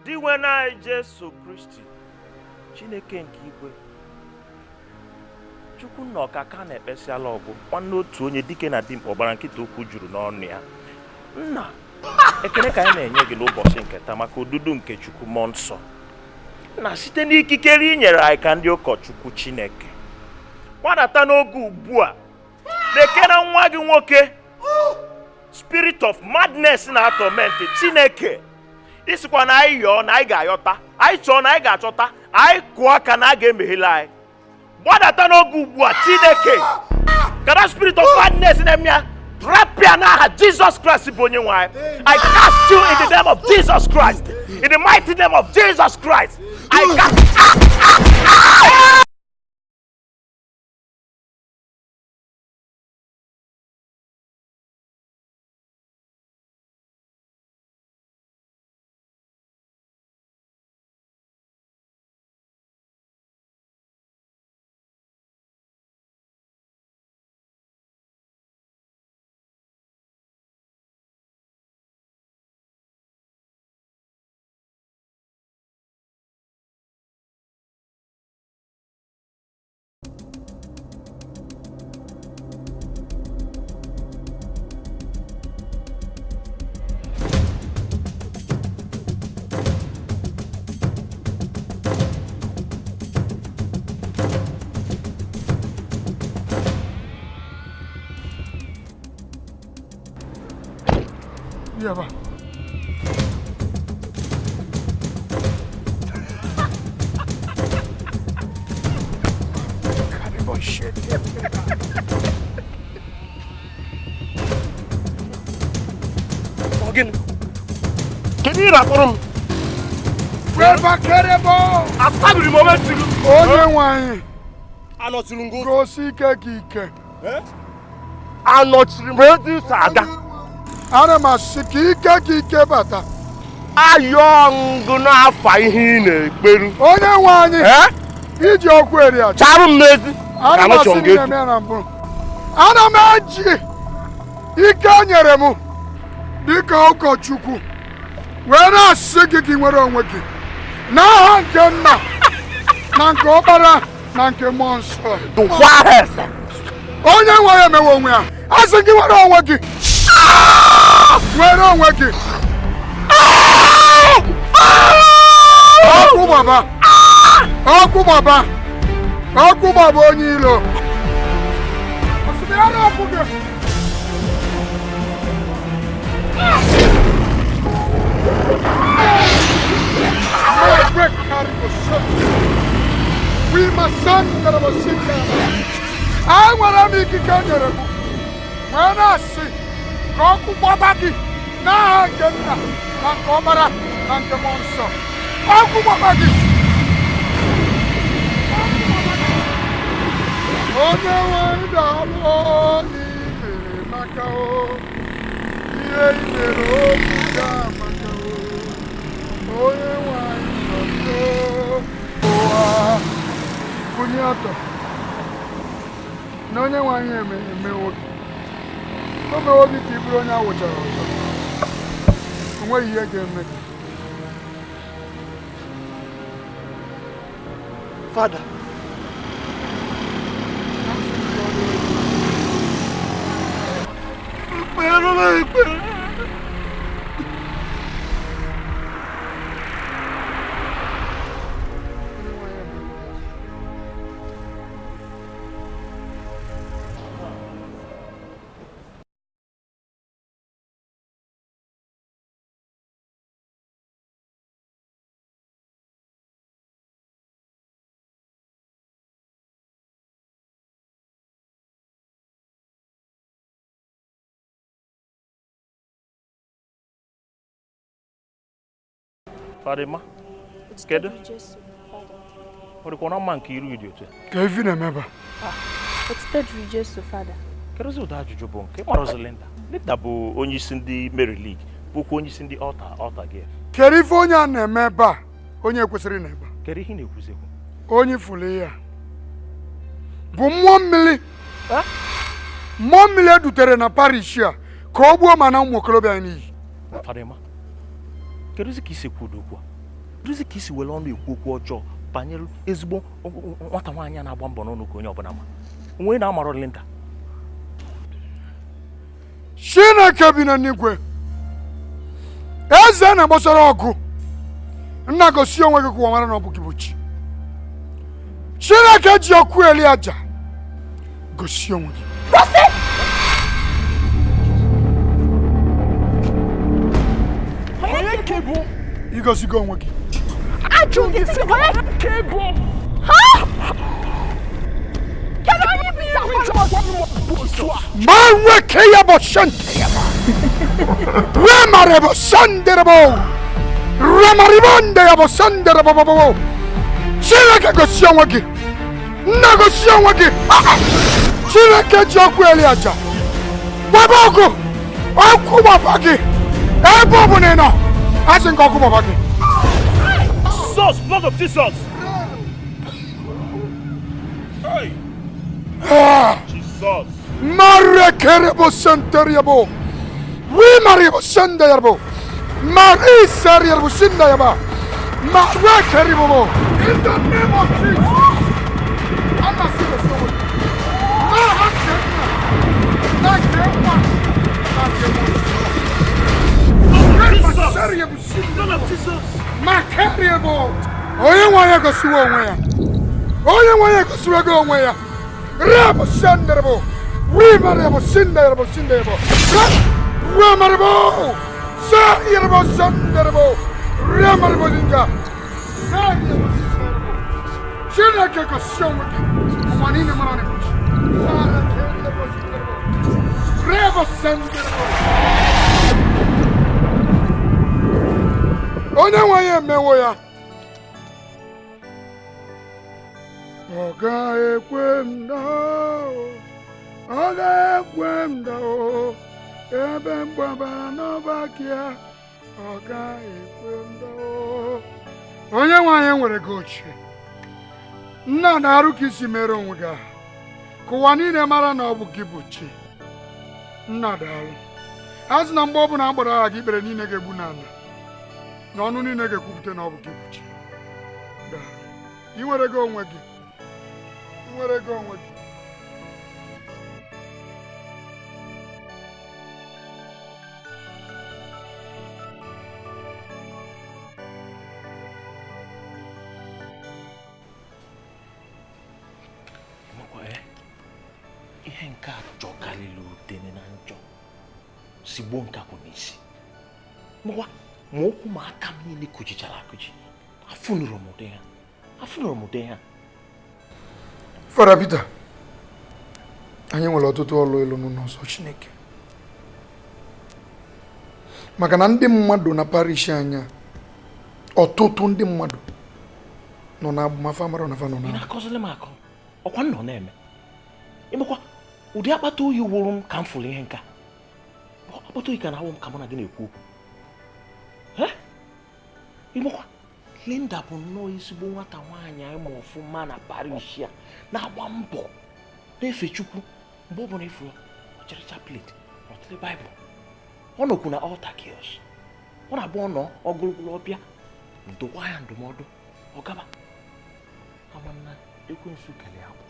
Dinwenụ anyị Jesu Kristi, Chineke nke igwe, Chukwu nna ọkaka na-ekpesiala ọgụ nwanne otu onye dike na dimkpa ọgbara nkịta okwu juru n'ọnụ ya. Nna, ekele ka anyị na-enye gị n'ụbọchị nke taa maka odudu nke Chukwu Mmụọ Nsọ. Na site n'ikikere i nyere anyị ka ndị ụkọchukwu Chineke gbadata n'oge ugbu a, lekere nwa gị nwoke spirit of madness na atọmentị Chineke. Isikwa na anyị yọọ na anyị ga-ayọta, anyị chọọ na anyị ga-achọta, anyị kụọ aka na a ga-emeghele anyị. Gbadata n'oge ugbu a Chineke, ka that spirit of madness na-eme ya rapịa n'aha Jizọs Kraịst bụ onye nwe anyị. I cast you in the name of Jesus Christ, in the mighty name of Jesus Christ. I cast. Yaba. Kedu ị na-akpọrọ m? Asabiri m ome tiri. Onye nwe anyị. Anọchiri m gị ụzọ. Gosi ike gị ike. Anọchiri m ezi ụzọ aga. Ana m asị ka ike gị ike bata. Ayọọ ngụ n'afa ihe ị na-ekperu. Onye nwe anyị. Iji ọkụ eri aja. Charụ m n'ezi. Ana m asị na eme na mbụ. Ana m eji ike e nyere m dịka ụkọchukwu wee na-asị gị gị nwere onwe gị n'aha nke nna na nke ọkpara na nke mmụọ nsọ. Onye nwe ya emewe onwe ya. Asị gị nwere onwe gị. Nwere onwe gị. Ọkụ gbaba. Ọkụ gbaba. Ọkụ gbaba onye ilo. Ọsị ya na-ọkụ gị. Wimasandarabasika. Enwere m ikike nyere m wee na-asị ka ọkụ gbaba gị n'aha nke nna na nke ọbara na nke mmụọ nsọ. Ọkụ gbaba gị. Onye nwe daalụ n'imere maka o ihe imere okwu ga-amaka o onye nwe anyị nọ ụwa kwụnye ọtọ na onye nwe anyị emewo gị o mewo gị ka ị bụrụ onye a wụchara ọzọ o nweghị ihe ga-eme gị. Father, Fadima, kedu? Ọ dịkwa na mma nke iru gị dị otu a? Ka evi na-emeba. Otito dịrị Jesu, Fada. Kedụzi ụdị ajụjụ bụ nke ịkpọrọzi Linda? Linda bụ onye isi ndị Mary League, bụkwa onye isi ndị altar gị. Kedu ife onye a na-eme ebe a? Onye kwesịrị na ebe a? Kedu ihe ị na-ekwuzikwu? Onye fụrụ ya bụ mmụọ mmiri. Mmụọ mmiri edutere na parish a ka ọ gbuo ma na ụmụ okorobịa anyị n'iyi. Fadima, kedụzi ka isi ekwu ụdị okwu a? Kedụzi ka isi were ọnụ ekwu okwu ọjọọ banyere ezigbo nwata nwaanyị a na-agba mbọ n'ụlọ ka onye ọbụla ma onwe na-amarọ Linda? Chineke bi n'eluigwe, eze na-agbasara ọgụ, nna gosi onwe gị ka ụwa mara na ọ bụ gị bụ chi. Chineke ji ọkụ eli aja, gosi onwe gị. Gosi! Igosigo onwe gị. Ajụ gị sị onye ka ị bụ? Ha? Kedu onye bụ Ma nwoke ya bụ shante ya ba. Remare bụ sandere bụ. Remaribonde ya bụ sandere bụ bụ. Chineke gosi onwe gị. Nna gosi onwe gị. Chineke ji ọkụ eli aja. Gbaba ọkụ. Ọkụ gbaba gị. Ebe ọ bụla ị nọ. Asị nke ọkụ gbaba gị. Jesus, blood of Jesus. Hey. Jesus. Marekerebo senteriabo. Rimaribo sendayabo. Mari seriabo sindayaba. Marekeribo. In the name of Jesus. Allah see the soul. Makeriabo. Onye nwe ya gosiwo onwe ya. Onye nwe ya gosiwo gị onwe ya. Rabo senderebo. Rimarebo sinderebo sinderebo. Ramarebo. Sarierebo senderebo. Ramarebo ninja. Sarierebo sinderebo. Chineke gosi onwe gị. Ụwa niile mara na ebuchi. Sarekeriebo sinderebo. Rebo senderebo. Onye nwe ya emewo ya. Ọ ga-ekwe m daa, ọ ga-ekwe m daa, ebe m gbabara n'ọba gị a, ọ ga-ekwe m daa. Onye nwe anyị nwere gị ochie. Nna na-arụ ka isi mere onwe gị aha. Ka ụwa niile mara na ọ bụ gị bụ chi. Nna daalụ. A sị na mgbe ọ bụla a gbara aha gị ikpere niile ga-egbu n'ala. Na ọnụ niile ga-ekwupụta na ọ bụ gị bụ chi. Daalụ. Ị nwere gị onwe gị. Ị nwere gị onwe gị. Ihe nke a jọkarịrị udene na njọ sigbuo nkakwụ n'isi ma ụkwụ ma aka m niile kụjichara akụji. Afụnụrụ m ụdị ha, afụnụrụ m ụdị ha. Fada Peter, anyị nwere ọtụtụ ọlụ elu n'ụlọ nsọ Chineke. Maka na ndị mmadụ na parish anya, ọtụtụ ndị mmadụ nọ na agbamafa mara na fa nọ na. Ị na-akọzili m akọ, ọkwa nnọ na-eme. Ịmakwa ụdị akpata oyi wụrụ m ka m fụrụ ihe nka. Akpata oyi ka na-awụ m ka mụ na gị na-ekwu okwu. Ịmakwa Linda bụ nnọọ ezigbo nwata nwaanyị anyị ma ọfụma na parish a na-agba mbọ na-efe Chukwu mgbe ọ bụla efu ya ọ chịrị chaplet ọ tụrụ Baịbụl ọ nọkwu na altar kiosk ọ na-abụ ọ nọ ọgụrụgụrụ ọbịa ndụkwa ya ndụmọdụ ọ gaba amanna ekwensu kele ya bụ.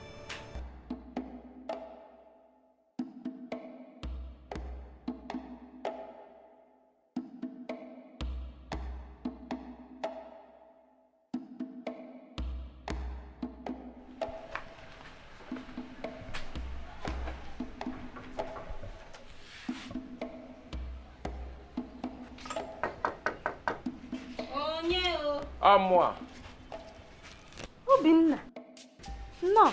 Amụa. Obinna. Nnọọ.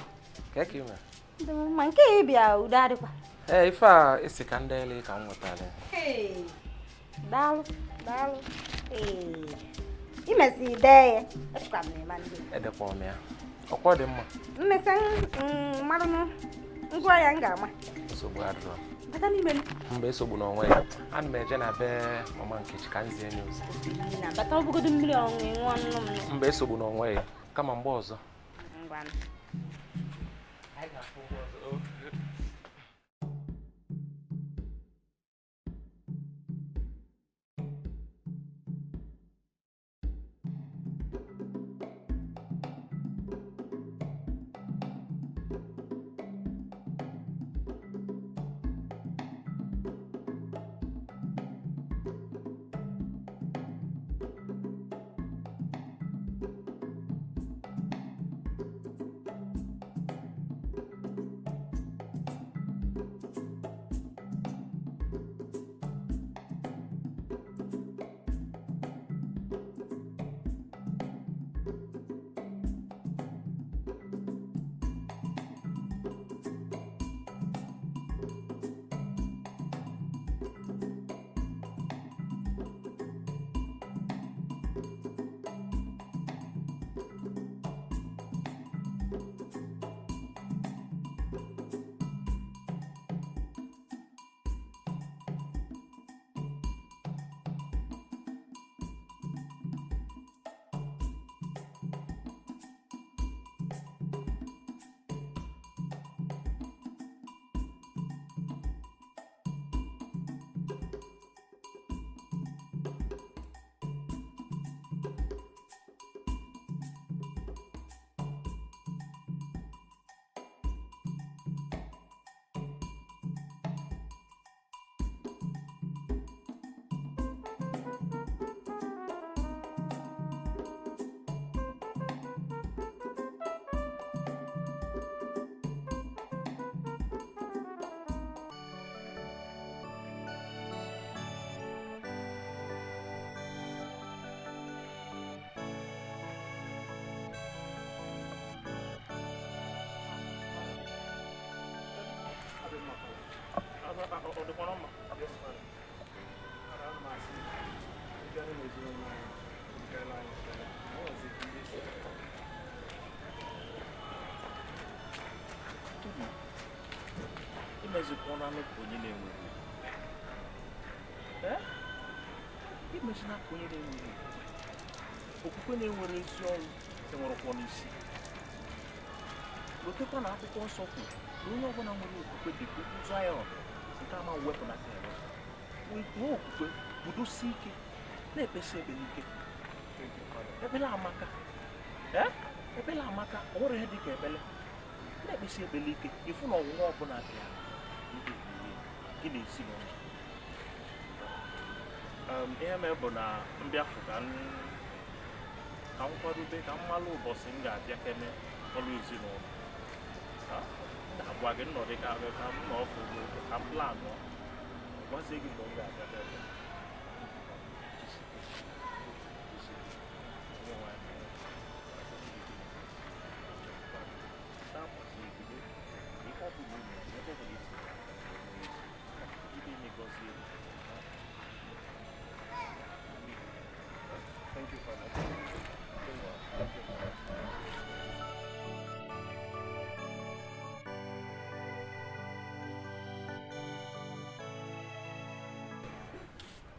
Ka ka ime? Ma nke ị bịa udo adịkwa. Ee, ife a esi ka ndị ele ka m nwetara. Ee. Daalụ, daalụ. Ee. Imesi dee ya. Echekwa m na ịma ndị. Edekwa m ya. Ọkwa dị mma. Mmesa mmadụ ngwa ya m ga-ama. Nsogbu adịrọ. Bata n'ime m. Mba esogbu n'onwe ya. Ana m eje na be mama Nkechi ka m zie news. Na bata ọbụgodo mmiri ọṅụṅụ ṅụọ nnụ m. Mba esogbu n'onwe ya. Kama mgbe ọzọ. Ngwa. Anyị ga-afụ mgbe ọzọ. Okwukwe na-enwere ezi ọrụ enwerekwa n'isi. Lotekwa na akwụkwọ nsọ kwuru na onye ọbụla nwere okwukwe dị ka ugwu Zayọn nke ama wepụ na ewepụ. Nwee okwukwe, kwudosie ike, na-ekpesi ekpere ike. Ekpere amaka. Ekpere amaka, o nwere ihe dị ka ekpere. Na-ekpesi ekpere ike, ịfụ na ọnwụnwa ọbụla bịara gị na ezinụlọ. Ihe mere bụ na mbịafụ ka m kwadobe ka m malụ ụbọchị m ga-abịa kene ọrụ ezinụlọ. M ga-agwa gị nnọdụ ka m nọ ọfụ ka m planụ gwazie gị mgbe m ga-abịa kene.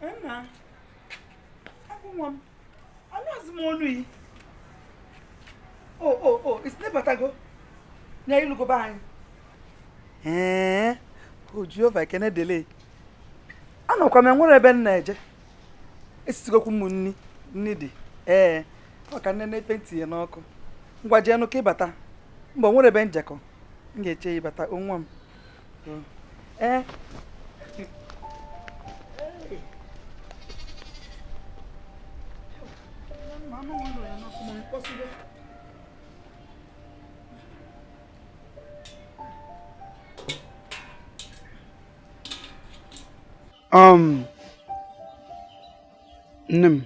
Nna, agụ nwa m, anụazụ m ọnụ yi. O, isi n'ịbatago na ịlụgobe anyị. Ee, o Jehova ekene dele. Anọkwa m enwere ebe m na-eje. Esitigokwu m nni, nni dị. Ee, ọ ka nne na-efe ntinye n'ọkụ. Ngwa jeenụ ka ịbata. Mba, o nwere ebe njekọ. M ga-eche ịbata onwa m. Ee. Nne m,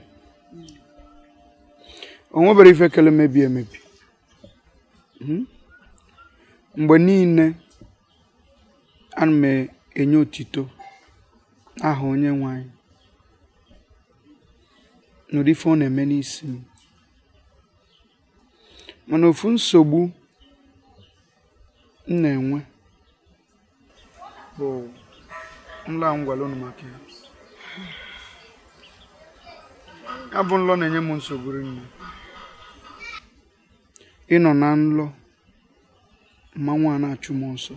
o nwebere ife kele mebi emebi. Mgbe niile ana m enye otito aha onye nwe anyị n'ụdị ife ọ na-eme n'isi m. Mana ofu nsogbu m na-enwe bụ nlọ a m gwara unu maka ya. Ya bụ nlọ na-enye m nsogbu rinne. Ịnọ na nlọ mmanwụ a na-achụ m ọsọ.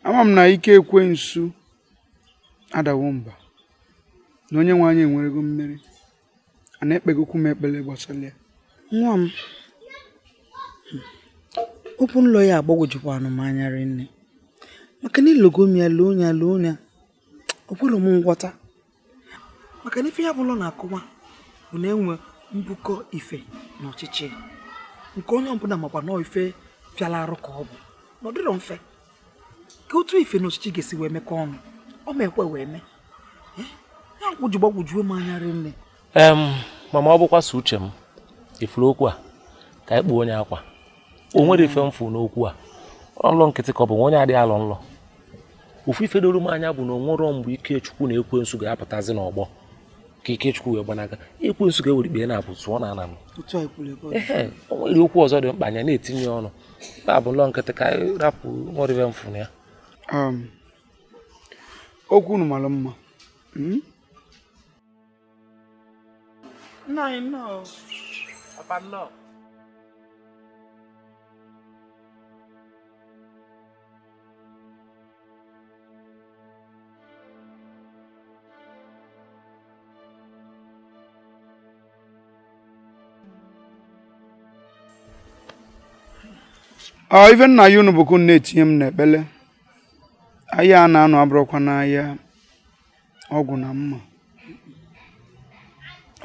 Ama m na ike ekwensu adawo mba, na onye nwe anyị enwerego mmeri. A na-ekpegokwu m ekpere gbasara ya. Nwa m, okwu nlọ ya agbagwojukwanụ m anya rinne. Maka na ilogo m ya loo ya loo ya, o kwere m nghọta. Maka na ife ya bụ nlọ na-akọwa bụ na enwe mbukọ ife na ọchịchị nke onye ọbụla makwa nọọ ife fịala arụ ka ọ bụ na ọ dịrọ mfe ka otu ife na ọchịchị ga-esi wee mekọ ọnụ ọ ma ekwe wee mee ya nkwụju gbagwojuo m anya rinne. Mama, ọ bụkwa so uche m ifuru okwu a ka anyị kpuo onye akwa. O nwere ife mfu n'okwu a. Nlọ nkịtị ka ọ bụ onye adịghị alọ nlọ. Ofu ife doro m anya bụ na onwero mgbe Ikechukwu na ekwensu ga-apụtazi n'ọgbọ ka Ikechukwu wee gbanaga. Ekwensu ga-ewere ikpe na-abụ zụọ na ana m. Ehe, o nwere okwu ọzọ dị mkpa anya na-etinye ọnụ. Ba bụ nlọ nkịtị ka anyị rapụ nwere ife mfu na ya. Okwu unu mara mma. Nna anyị nnọọ. Papa nnọọ. Ife nna ya unu bụ ka unu na-etinye m n'ekpele. Ahịa a na-anọ abụrụkwa n'ahịa ọgwụ na mma.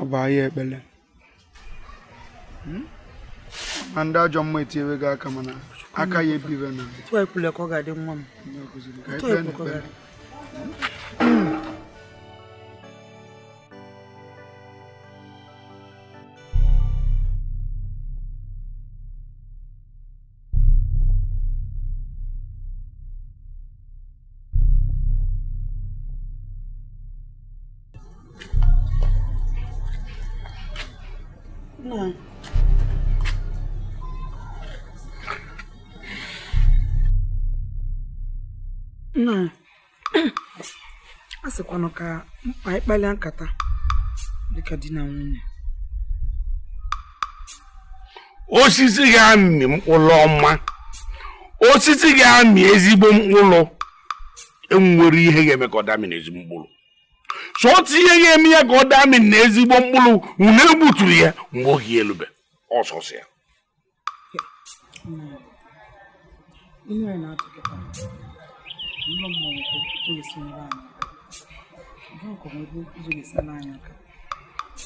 Ọ bụ ahịa ekpele. Ma ndị ajọ mma etinyere gị aka mana aka ya ebibe na. Otu a ekwule ka ọ ga-adị nwa m. Otu a ekwule ka ọ ga-adị. Nna, a sịkwanụ ka anyị kpalie nkata dịka di na nwunye. Osisi ga-amị mkpụrụ ọma, osisi ga-amị ezigbo mkpụrụ, enwere ihe ga-eme ka ọ damị na ezigbo mkpụrụ. So otu ihe ga-eme ya ka ọ damị na ezigbo mkpụrụ, unu egbuturu ya mgbe oge elube ọsọsọ ya.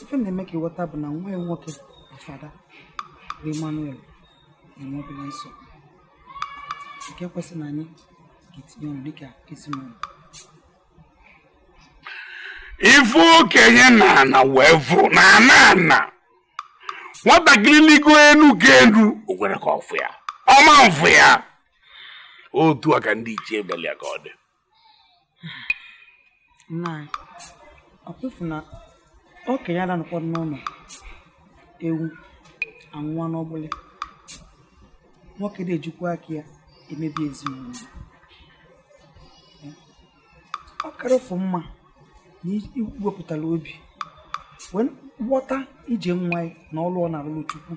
Ife na-eme ka ịghọta bụ na nwa ya nwoke bụ Fada bụ Emmanuel na-enwe obere nsogbu nke kwesịrị na anyị ga-etinye ọnụ dịka ezinụlọ. Ife okenye na ana wee vụ na ana ana nwatakịrị ligo enu ka enu o nwere ka ọ fụ ya ọma mfụ ya. Otu a ka ndị ichie bịara ya ka ọ dị. Nna anyị, ọ kwefu na okenye adanụkwa n'ụlọ ewu anwụọ n'ọgbụlị nwoke na-ejikwa aka ya emebi ezinụlọ. Ọ karịfụ mma Na iwepụtara obi wee ghọta ije nwa ya na ọlụ ọ na-alụlụ Chukwu,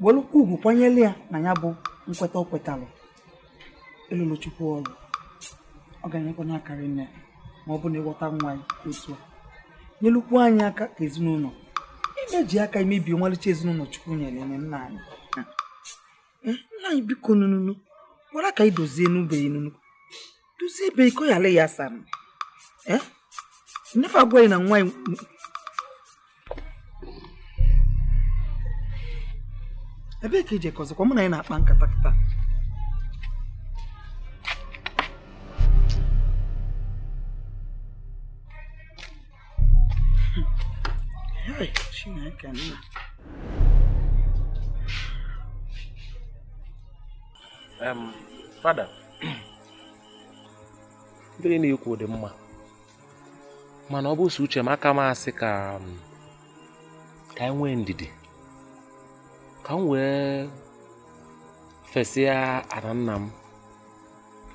welụkwa ugwu kwanyere ya na ya bụ nkweta o kwetalụ ịlụlụ Chukwu ọlụ. Ọ ga-enyekwa n'akara nne ma ọ bụ na ịghọta nwa ya otu a, nyelukwu anyị aka ka ezinụlọ imeji aka imebi ọmalịcha ezinụlọ Chukwu nyere eme. Nna anyị, nna anyị, biko nununu gwara ka anyị dozie n'ube nunu, dozie ebe iko ya ala ya asa. Ee, nnefe agwaghị na nwa anyị. Ebee ka ije kọzikwa mụ na anyị na-akpa nkata kịta? Hey, Chineke nna. Fada, ndị na-ekwu dị mma, mana ọ bụ sọ uche m aka m asị ka anyị nwee ndidi, ka m wee fesịa ana nna m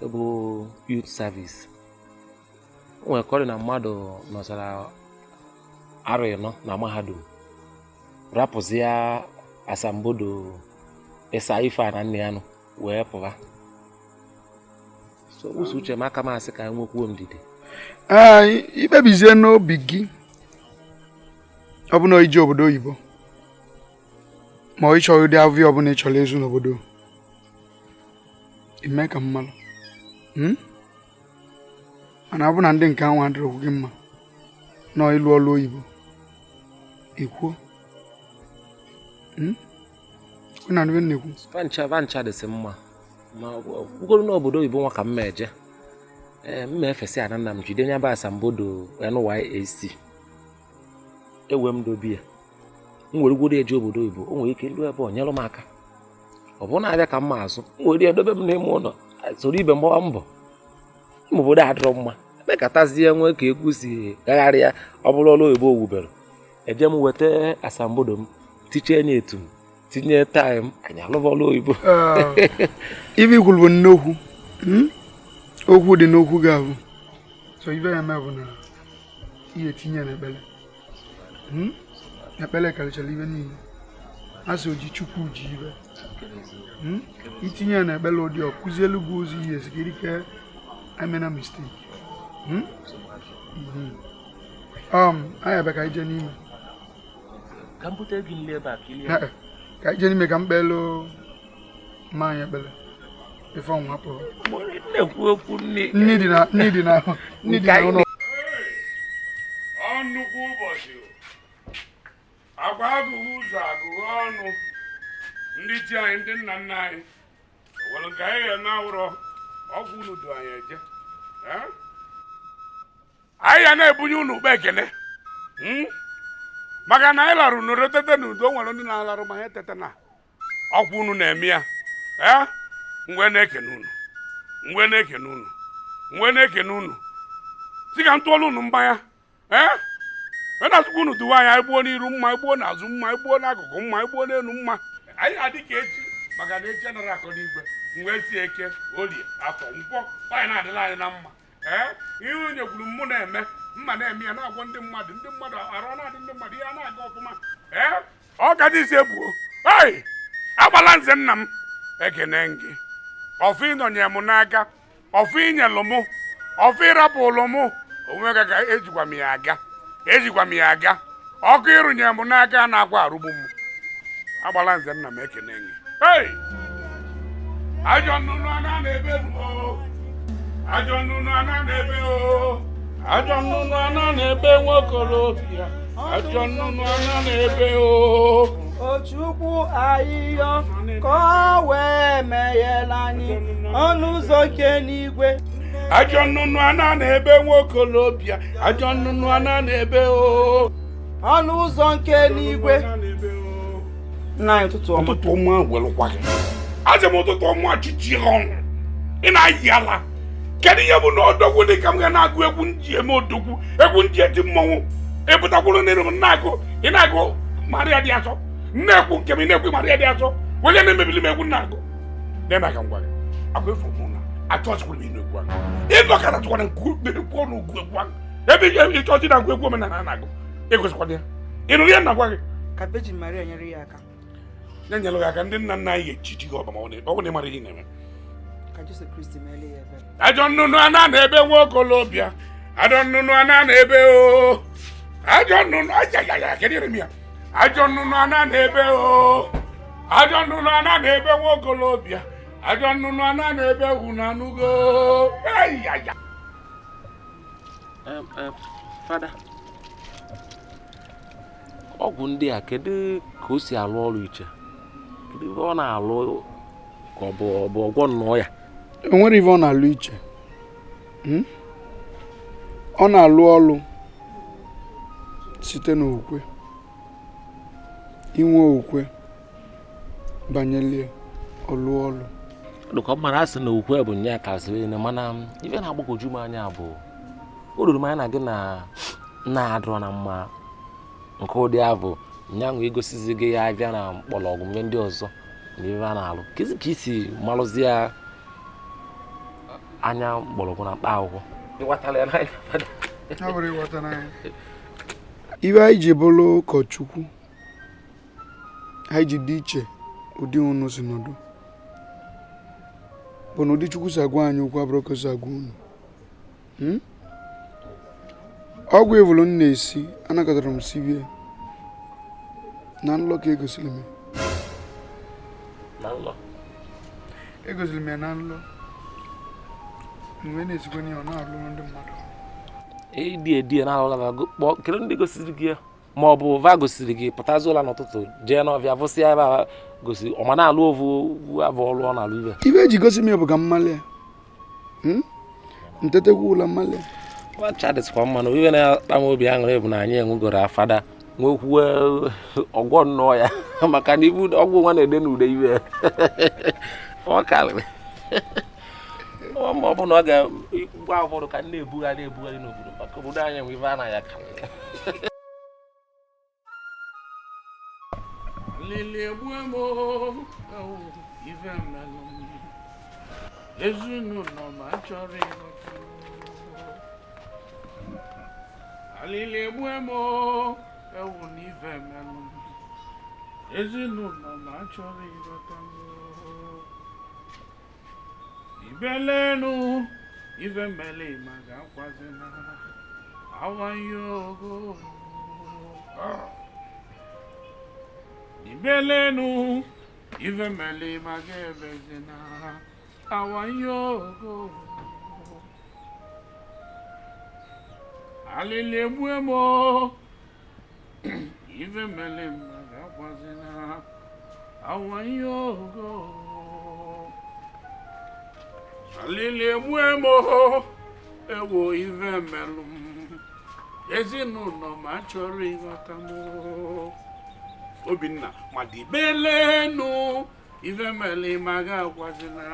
bụ youth service. O nwere ka ọ dị na mmadụ nọchara arọ 4 na mahadum, rapụzia asambodo ịsa ife a na nne ya nọ wee pụba. So ụzọ uche m aka m asị ka anyị nwekwuo ndidi. Ee, ikpebizie n'obi gị, ọ bụ na ije obodo oyibo ma ọ ịchọghị ụdị avụ ọbụla ị chọrọ ịzụ n'obodo, ime ka mmalụ. Mana ọ bụ na ndị nke ahụ adịrọkwu gị mma nọ ịlụ ọlụ oyibo, ikwuo vancha dịsị mma, ma kwugoro n'obodo oyibo nwa ka m eje. Ee, m efesi ana nna m jide nya bụ asambodo NYSC, ewe m dobi ya, m were gworo eje obodo oyibo. O nwere ike lụọ ebe ọ nyelụ m aka, ọ bụrụ na abịa ka m ma azụ, m were ya dobe m n'ime ụlọ, soro ibe m gbawa mbọ. Ụmụ obodo adịrọ mma, emekatazie nwee ka egwu si gagharịa. Ọ bụrụ ọrụ oyibo owubere, eje m weta asambodo m, tichee nye etu m tinye taịm, anyị alụba ọrụ oyibo. Ibe ikwuru bụ nnokwu okwu dị n'okwu gị ahụ. So ibe ya eme bụ na ihe tinye n'ekpele ekpele karịchara ibe niile. A sị oji Chukwu ji ibe itinye ya n'ekpele, ụdị ọ kụzielu gị ụzọ ihe esi ka emena mistake. Anyị abịa ka anyị jee n'ime, ka m bute gị nri ebe a ka ilie. Ka anyị jee n'ime ka m kpeelu mma anyị ekpele ife ọnwa pụrụ. Nni dị na ụlọ. Ọ nnukwu ụbọchị agwa agụghị ụzọ agụghị ọnụ ndị chi anyị, ndị nna nna anyị nwere nke anyị ga-eme awụrọ ọgwụ unu du anyị eje. Anyị ya na-ebunye unu ụkpa ekele maka na anyị larụ n'udo tete n'udo. Nwere ndị na-alarụ ma ha tete na ọkwa unu na-eme ya. Ee, ngwe na-ekene unu, ngwe na-ekene unu, ngwe na-ekene unu, si ka m tụọlụ unu mmanya. Ee, e na-asụkwa unu duwe anyị, anyị gbuo n'iru mma, anyị gbuo n'azụ mma, anyị gbuo n'akụkụ mma, anyị gbuo n'elu mma. Anyị adị ka echi, maka na echi anaghị akọ n'igwe. Ngwe si eke orie afọ nkwọ anyị na-adịla anyị na mma. Ee, ihe onye kwuru mụ na-eme mma na-eme ya, na-agwọ ndị mmadụ, ndị mmadụ arụ na-adị ndị mmadụ ihe a na-aga ọfụma. Ee, ọ ka dị isi ebuo. Ei, agbala nze nna m ekene gị, ọfụ ịnọnye m n'aka, ọfụ inyelụ mụ, ọfụ ịrapụlụ mụ onwe ka ka ejikwa m ya aga, ejikwa m ya aga. Ọkụ ịrụnye m n'aka na-akwa arụgbu m. Agbala nze nna m ekene gị. Ei, ajọ nnụnụ ana na-ebe o, ajọ nnụnụ ana na-ebe o, ajọ nnụnụ ana na-ebe nwokorobịa, ajọ nnụnụ ana na-ebe o. O Chukwu ayịyọ ka ọ wee meghela anyị ọnụ ụzọ nke n'igwe. Ajọ nnụnụ ana na-ebe nwokorobịa, ajọ nnụnụ ana na-ebe o, ọnụ ụzọ nke n'igwe. Nna anyị, ụtụtụ ọma. Ụtụtụ ọma welụkwa gị. Azị m ụtụtụ ọma chichi ọnụ ị na-ayị ala. Kedu ihe bụ na odogwu dị ka m ga na-agụ egwu nji eme odogwu, egwu nji eti mmọnwụ ịpụtakwuru n'elu m na-agụ, ị na-agụ Maria dị asọ, na-ekwu nke m, ị na-ekwu Maria dị asọ, onye na-emebili m egwu na-agụ. Na ka m gwa gị, agwa efu mụ na achọọchịkwara m ịnụ egwu ahụ. Ịnọkọta tụkwara nke ekwu ọnụ ugwu egwu ahụ. Ebe ịchọchi na-agụ egwu omenala na-agụ egosikwala ya. Ị nụrụ ihe na-agwa gị? Ka Virgin Maria nyere ya aka. Ya nyere gị aka ndị nna nna anyị ga-echiji gị ọba ma ọ bụ na ị mara ihe ị na-eme. Ka Jesu Kristi meele ya ebere. Ajọ nnụnụ a na-ebe nwa okolobịa. Ajọ nnụnụ a na-ebe o. Ajọ nnụnụ ayayaya kedu ire m ya? Ajọ nnụnụ a na-ebe o. Ajọ nnụnụ a na-ebe nwa okolobịa. Ajọ nnụnụ a na-ebe unu anụgo. Ayaya. Fada, ọgwụ ndị a kedu ka o si alụ ọrụ iche? Kedu ebe ọ na-alụ ka ọ bụ ọgwọ nnọọ ya? O nwere ife ọ na-alụ iche. Ọ na-alụ ọlụ site n'okwukwe. Inwe okwukwe banyelie ọlụ ọlụ. Dịka ọ mara asị na okwukwe bụ nya kasịrị na mana ife na-agbagwoju m anya bụ o ruru m anya na gị na nna adịrọ na mma nke ụdị ahụ nyanwụ egosizi gị ya abịa na mkpọrọgwụ mgbe ndị ọzọ na ebe a na-alụ kezi ka isi malụzi ya anya mgbọrọgwụ na mkpa akwụkwọ. Iwe anyị ji bụrụ ụkọchukwu anyị ji dị iche ụdị unu si nọdụ bụ na ụdị Chukwu si agwa anyị okwu abụrụ ka o si agwa unu. Ọgwụ evulu m na-esi anakọtara m sibie na nlọ ka egosiri m egosiri m ya na nlọ mgbe na-esikwa n'ihe ọ na-alụ ndị mmadụ edi na-alụla kpọọ kedu ndị gosiri gị ya ma ọ bụ va gosiri gị pụtazi ụla n'ụtụtụ jee n'ọbịa vụsịa ebe a gosiri ọ ma na-alụ ovu abụ ọlụ ọ na-alụ ibe ibe eji gosi m ya bụ ka mmalị ya ntetekwa ụla mmalị ya nwacha dịsịkwa mma na ibe na-akpa m obi aṅụrị bụ na anyị enwegoro afada nwekwuo ọgwọ nnọọ ya maka na ibu ọgwụ nwa na-ede n'ude ibe ọ karịrị ma ọ bụ na ọ ga-gwa ụfọdụ ka na-ebugharị ebugharị n'obodo maka obodo anyị enwe ibe a na ya karịrị. Lili egbue m ife mmelụ m ezinụlọ ma chọrọ ịghọta. Alili egbue m ewu na ife mmelụ m ezinụlọ ma chọrọ ịghọta m. Ibelenu ife mmele ma ga-akwazina awanye ogo. Ibelenu ife mmele ma ga-ebezina awanye ogo. Alili egbue m ife mmele ma ga-akwazina awanye ogo. Alili egbue m ewo ife mmelụ m ezinụlọ ma chọrọ ịghọta m. Obinna ma dibelenu ife mmele ma ga-akwazina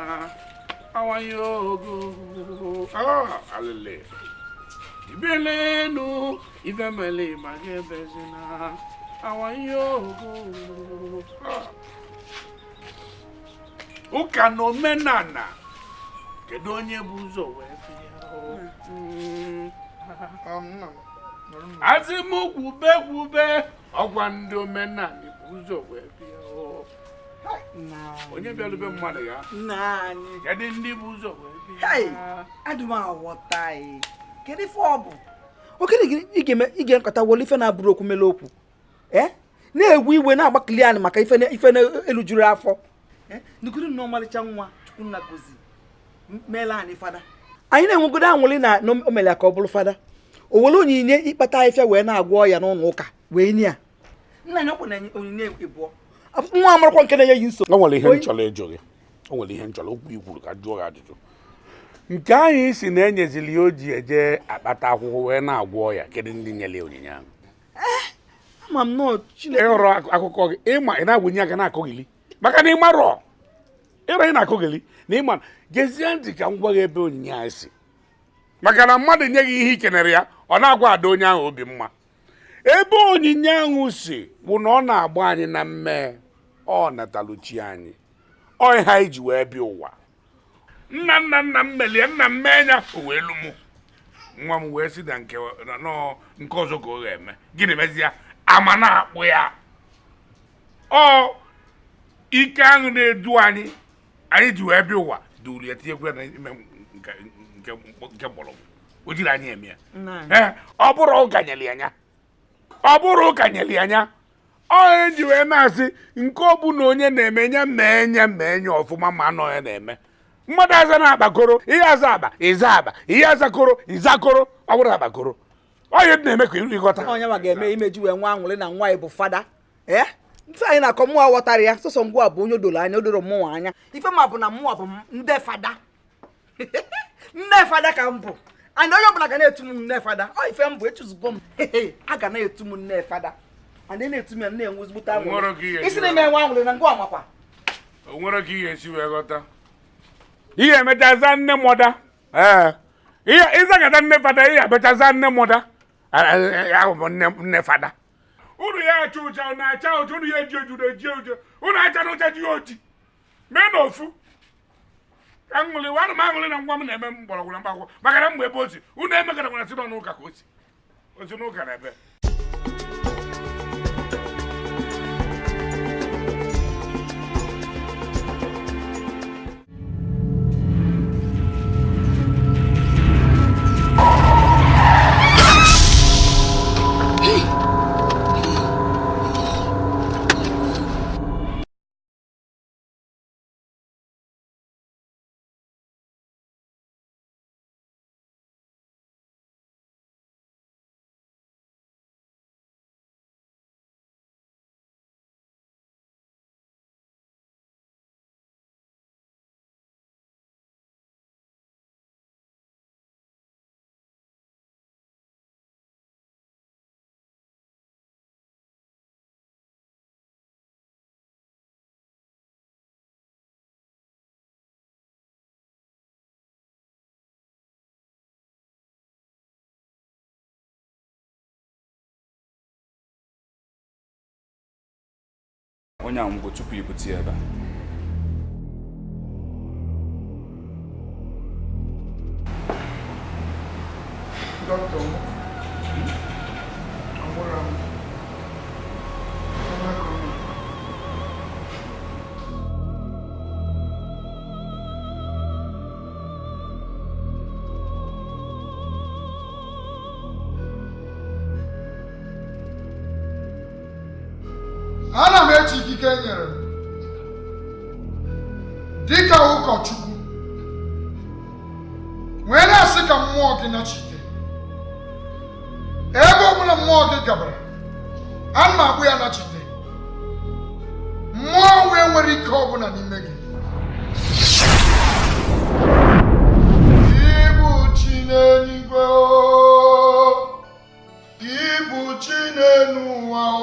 awanye ogo. Alili dibelenu ife mmele ma ga-ebezina awanye ogo. Ụka na omenala kedu onye bụ ụzọ wee bịa? Asị m gwube gwube ọgwa ndị omenala bụ ụzọ wee bịa. Onye bịarube mmadụ ya kedu ndị bụ ụzọ wee bịa? Adị m aghọta kedu ife ọ bụ okene ị ga-ekọta wolu ife na-abụrụ okwu mele okwu na-egwu iwe na-agbakili anyị maka ife na-elu juru afọ nukuru na ọmalịcha nwa Chukwunna gozi meela anyị fada. Anyị na-enwegodo anwụlị na o mere ka ọ bụrụ fada o were onyinye ịkpata ahịfịa wee na-agwọ ya n'ụlọ ụka wee nye ya nna anyị ọkwa na onyinye ịbụọ nwa amarakwa nke na-enye ya nsogbu. O nwere ihe m chọrọ ịjụ gị, o nwere ihe m chọrọ okwu ikwuru ka jụọ gị ajụjụ nke anyị si na enyezili ya o ji eje akpata akwụkwọ wee na-agwọ ya kedu ndị nyere ya onyinye ahụ? Ama m nọọ Chineke ịghọrọ akụkọ gị ịma ị na-agwụnye aka na-akụghịli maka na ị marọ ịrọ ị na-akụghịli na ịma gezie ntị ka m gwa gị ebe onyinye a si maka na mmadụ nye gị ihe ikenere ya ọ na-agwa ada onye ahụ obi mma ebe onyinye ahụ si bụ na ọ na-agba anyị na mmee ọ nataluchi anyị ọ ihe anyị ji wee bịa ụwa nna nna nna m melie nna m mee ya o wee lu mụ Nwa m wee si na nke nọ nke ọzọ ka ọ ga-eme. Gịnị mezi ya? Ama na-akpụ ya. Ọ ike ahụ na-edu anyị anyị ji wee bịa ụwa duru ya tinyekwu ya n'ime nke mgbọrọgwụ. O jiri anyị eme ya. Ee, ọ bụrụ ụka nyere ya anya. Ọ bụrụ ụka nyere ya anya. Onye ji wee na-asị nke ọ bụ na onye na-eme ya mee ya mee ya ọfụma ma anọ ya na-eme. Mmadụ aza na-akpakoro, ihe aza akpa, ịza akpa, ihe azakoro, ịzakoro, ọ bụrụ akpakoro. Onye na-eme ka ịghọta. Onye nwa ga-eme imeji wee nwa aṅụrị na nwa bụ fada. Ee? Ife anyị na-akọ mmụọ ghọtara ya, sọsọ ngwa bụ onye doro anya, o doro mmụọ anya. Ife ma bụ na mmụọ bụ nde fada. Nne fada ka m bụ. And onye ọbụla ga na-etu m nne fada. Ọ ife m bụ echuzugo m. A ga na-etu m nne fada. And na-etu m ya na-enwe ezigbote aṅụrị. Isi na-eme nwa aṅụrị na ngwa amakwa. O nwere ka ihe esi wee ghọta. Ihe emechaza nne mọda. Ee. Ihe ịzagata nne fada, ihe emechaza nne mọda. Ahụ bụ nne fada. Unu ya acha ụcha, unu acha ụcha, unu ya eji oji, unu eji oji. Unu acha na ụcha ji oji. Mee na ofu. Aṅụrị, wanụ m aṅụrị na ngwa m na-eme mgbọrọgwụ na mkpaakwụkwọ. Maka na mgbe ebe o si, unu emekara nwere si n'ụka ka o si. O si n'ụka na ebe. Onye anwụgo tupu ibute ya ebe a. Dọkịta m, anwụrụ m. Ana m eji ikike e nyere m dịka ụkọchukwu wee na-asị ka mmụọ gị nachite. Ebe ọbụla mmụọ gị gabara, ana m agbụ ya nachite. Mmụọ wee nwere ike ọbụla n'ime gị. Ịbụ chi n'eluigwe o, ịbụ chi n'elu ụwa o,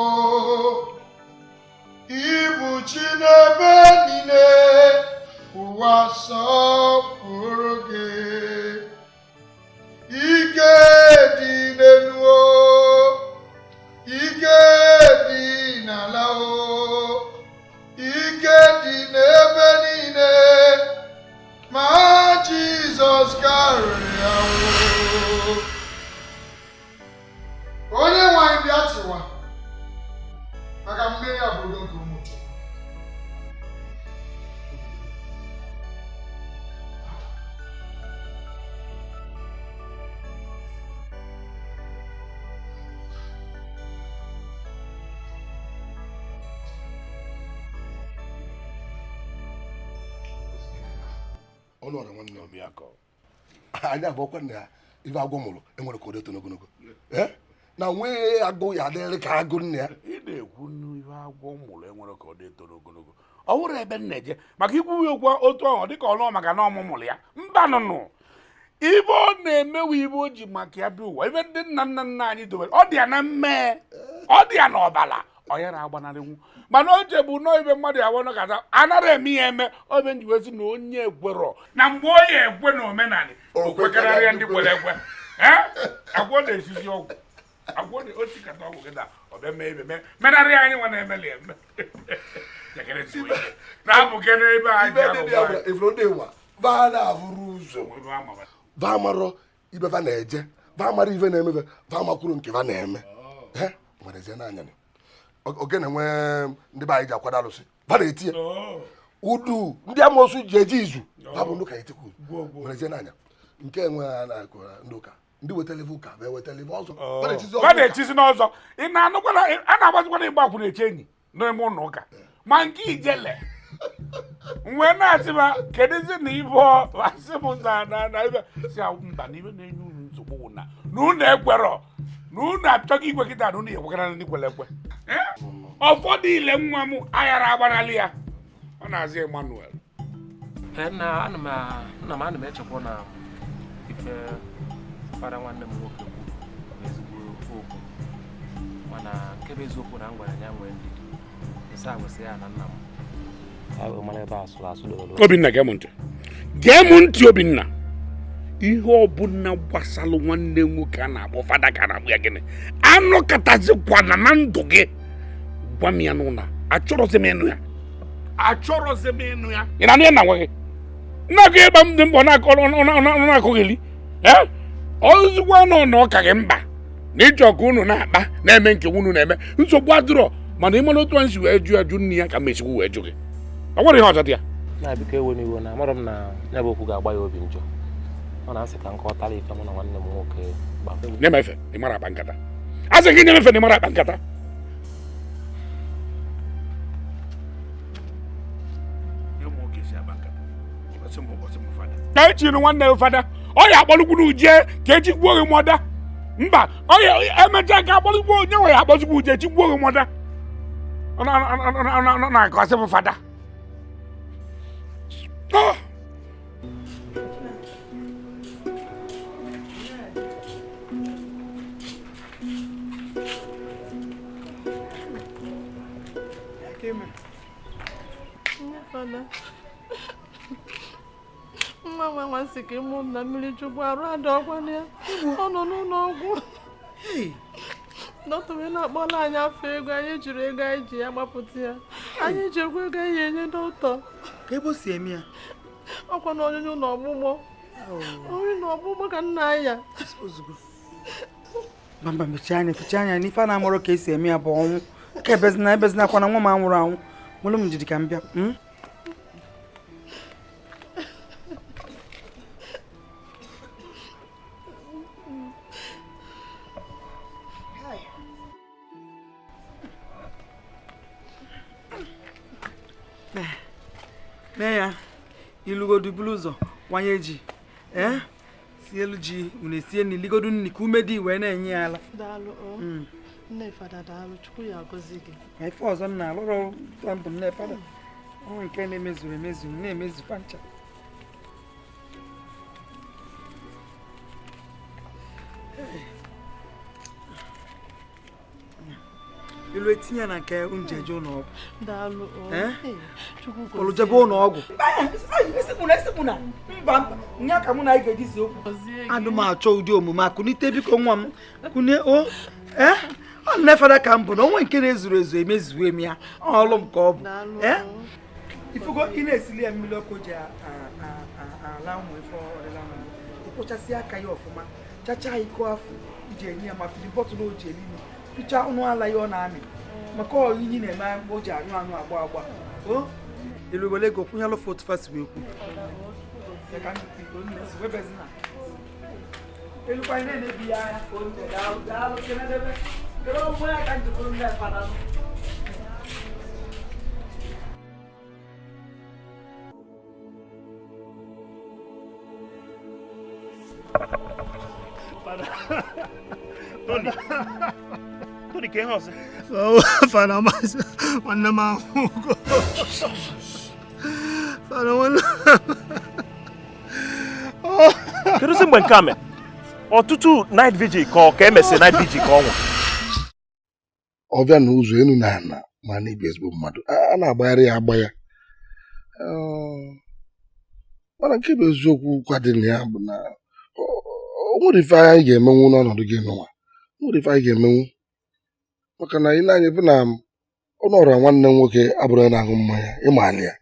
ịbụ chi n'ebe niile, ụwa sọpụrụ gị. Ike dị n'elu o, ike dị n'ala o, ike dị n'ebe niile, ma Jizọs karịrị ya o. Onye nwe anyị bịa tiwa, maka mmeri obodo nke ụmụ Chukwu. Ọnụ ọra nwanne Obiakọ, anyị abụọkwa na ife agwọ mụrụ enwere ka ọ dị ogologo na nwee agụ ya adịrị ka agụ nne ya. Ị na-ekwu n'ihe agwọ mụrụ enwere ka ọ dị toro ogologo. Ọ wụrụ ebe m na-eje maka ikwu ya okwu otu ahụ dịka ọnụ maka na ọmụmụrụ ya mba nụnụ. Ibe ọ na-emewe ibe o ji maka ya bịa ụwa, ibe ndị nna nna nna anyị dobere, ọ dị ya na mmee, ọ dị ya n'ọbala, ọ ya na-agbanarịnwu. Mana o jebu nọọ ibe mmadụ ya nọkata anara eme ya eme obe nji wezi na onye ekwerọ na mgbe onye ekwe na omenala o kwekarịa ndị kwere ekwe. Agwọ na-esizi ọgwụ, agwọ na osikata ọgwụ gị na ọbịa mee ibe mee menarị anyị nwa na-emeli eme na-abụke n'ebe anyị ụzọ va amarọ ibe va na-eje Va mara ife na-emebe, va makwuru nke va na-eme. Nwerezie n'anya ogene nwee ndị be anyị ji akwado alụsị va na-eti ya udu ndị amoosu ji eji izu va bụ ndị ụka etikwu nwerezie n'anya nke enwe ha na-akụ ndị ụka ndị wetara ife ụka wee wetara ife ọzọ va na-echizi n'ọzọ ị na-anụkwana a na-agbazikwana ịgba akwụna eche enyi n'ime ụlọ ụka ma nke ijele wee na-asị ma kedụzi na ibe asị m na ibe si mba na ibe na-enye unu nsogbu na na unu ekwerọ na unu achọghị igwe kịta na unu ekwekara ndị kwere ekwe. Ụfọdụ ile nwa m aghara agbanalị ya ọ na-azị Emmanuel. Nna m ana m echekwa na ife fada nwanne m nwoke kwuru bụ ezigbo okwu, mana nke bụ eziokwu na m gwara ya nwee ndidi nsị agwụsị ya na nna m. Obinna, gee m ntị, gee m ntị Obinna. Ihe ọbụla gbasalụ nwanne nwoke a na-akpọ fada ka a na-akpọ ya gịnị anọkọtazikwana na ndụ gị gwa m ya n'ụlọ achọrọzi m ịnụ ya, achọrọzi m ịnụ ya. Ị na-anụ ya na nwa gị nna gị ịgba ndị mbọ na-akọghịli ozugbo nọ na ọka gị mba na ịchọ ka unu na-akpa na-eme nke unu na-eme nsogbu adịrọ, mana ị mara otu anyị si wee jụ ajụ nne ya ka m esikwu wee jụ gị. Ọ nwere ihe ọzọ dị ya na biko ewe n'iwe na amarọ m na ya bụ okwu ga-agba ya obi njọ. Ọ na-asị ka nkọtara ife mụ na nwanne m nwoke gba. Nye m efe ị mara akpa nkata, a sị gị nye m efe na ị mara akpa nkata. Ka echiri nwanne ya fada ọ ya akpọlụkwu n'uje ka echi gbuo gị mọda mba ọ ya emechaa ka akpọlụkwu onye nwe ya akpọzikwu uje echi gbuo gị mọda ọ na-akọsị m fada. Nwa nwa nwa sị ka ịmụ na mmiri chukwu arụ ada ọkwana ya ọ nọ n'ụlọ ọgwụ. Dọkịta wee na-akpọla anyị afọ ego anyị jiri ego anyị ji ya gbapụta ya, anyị jikwa ego anyị enye dọkịta. Ka ebe o si eme ya ọkwa na ọnyụnyụ na ọgbụgbọ nri na ọgbụgbọ ka nna ya ozugbo. Bamba mechie anya fichaa anya n'ife a na-amụrụ ka esi eme ya bụ ọnwụ ka ebezina ebezina akwa na nwa m anwụrụ anwụ nwere m njidi ka m bịa. Mee ya ilugodu bulu ụzọ wanye ji si elu ji unu esie nri ligodu nri ka ume dị wee na-enye ya ala. Daalụ nne fada, daalụ, Chukwu ya agọzi gị. Ma ife ọzọ m na-alụrụ mbụ nne fada ọnwụ nke na-emezuru emezu na-emezu fancha. Ilu etinye na nke njeje ụlọ ọgwụ. Daalụ Chukwu jebe ụlọ ọgwụ. Esekpuna mba nya ka mụ na anyị ga-eji si okwu. Anụ m achọ ụdị omume akụnite biko nwa m kụnye o ọ nne fada ka m bụ na onwe nke na-ezuru ezu emezuo m ya ọlụ m ka ọ bụ. Ifugo ị na-esili ya mmiri ọkụ ji ala ụmụ ife ọdịla na ịkpụchasị aka ya ọfụma chachaa iko afọ iji enye ya ma fili bọtụlụ o ji eli nri pichaa ọnụ ala ya ọ na-amị maka ọyinyi na-eme mgbe o ji anyụ anyụ agba agba o elu wele ego kwụnyelụ fotu fasi wee kwu elukwa ihe na-ebi ya anya ka o daalụ daalụ kenedebe kere ọmụ ya ka njikọrọ ndị fada. Tony, Tony, que ọzọ? Fada, nwanne m ahụgo. Fada, nwanne Kedụzi mgbe nke a mere? Ọtụtụ night vigil ka ọ ka emesịrị night vigil ka ọ nwụrụ. Ọbịa na ụzọ enu na ana ma na ibe ezigbo mmadụ a na-agbagharị ya agba ya. Mana nke bụ eziokwu kwa dị na ya bụ na o nwere ife anyị ga-emenwu n'ọnọdụ gị n'ụwa. O nwere ife anyị ga-emenwu maka na ị na-anya bụ na ọnụ ọra nwanne m nwoke abụrụ ya na-aṅụ mmanya ịma alị ya.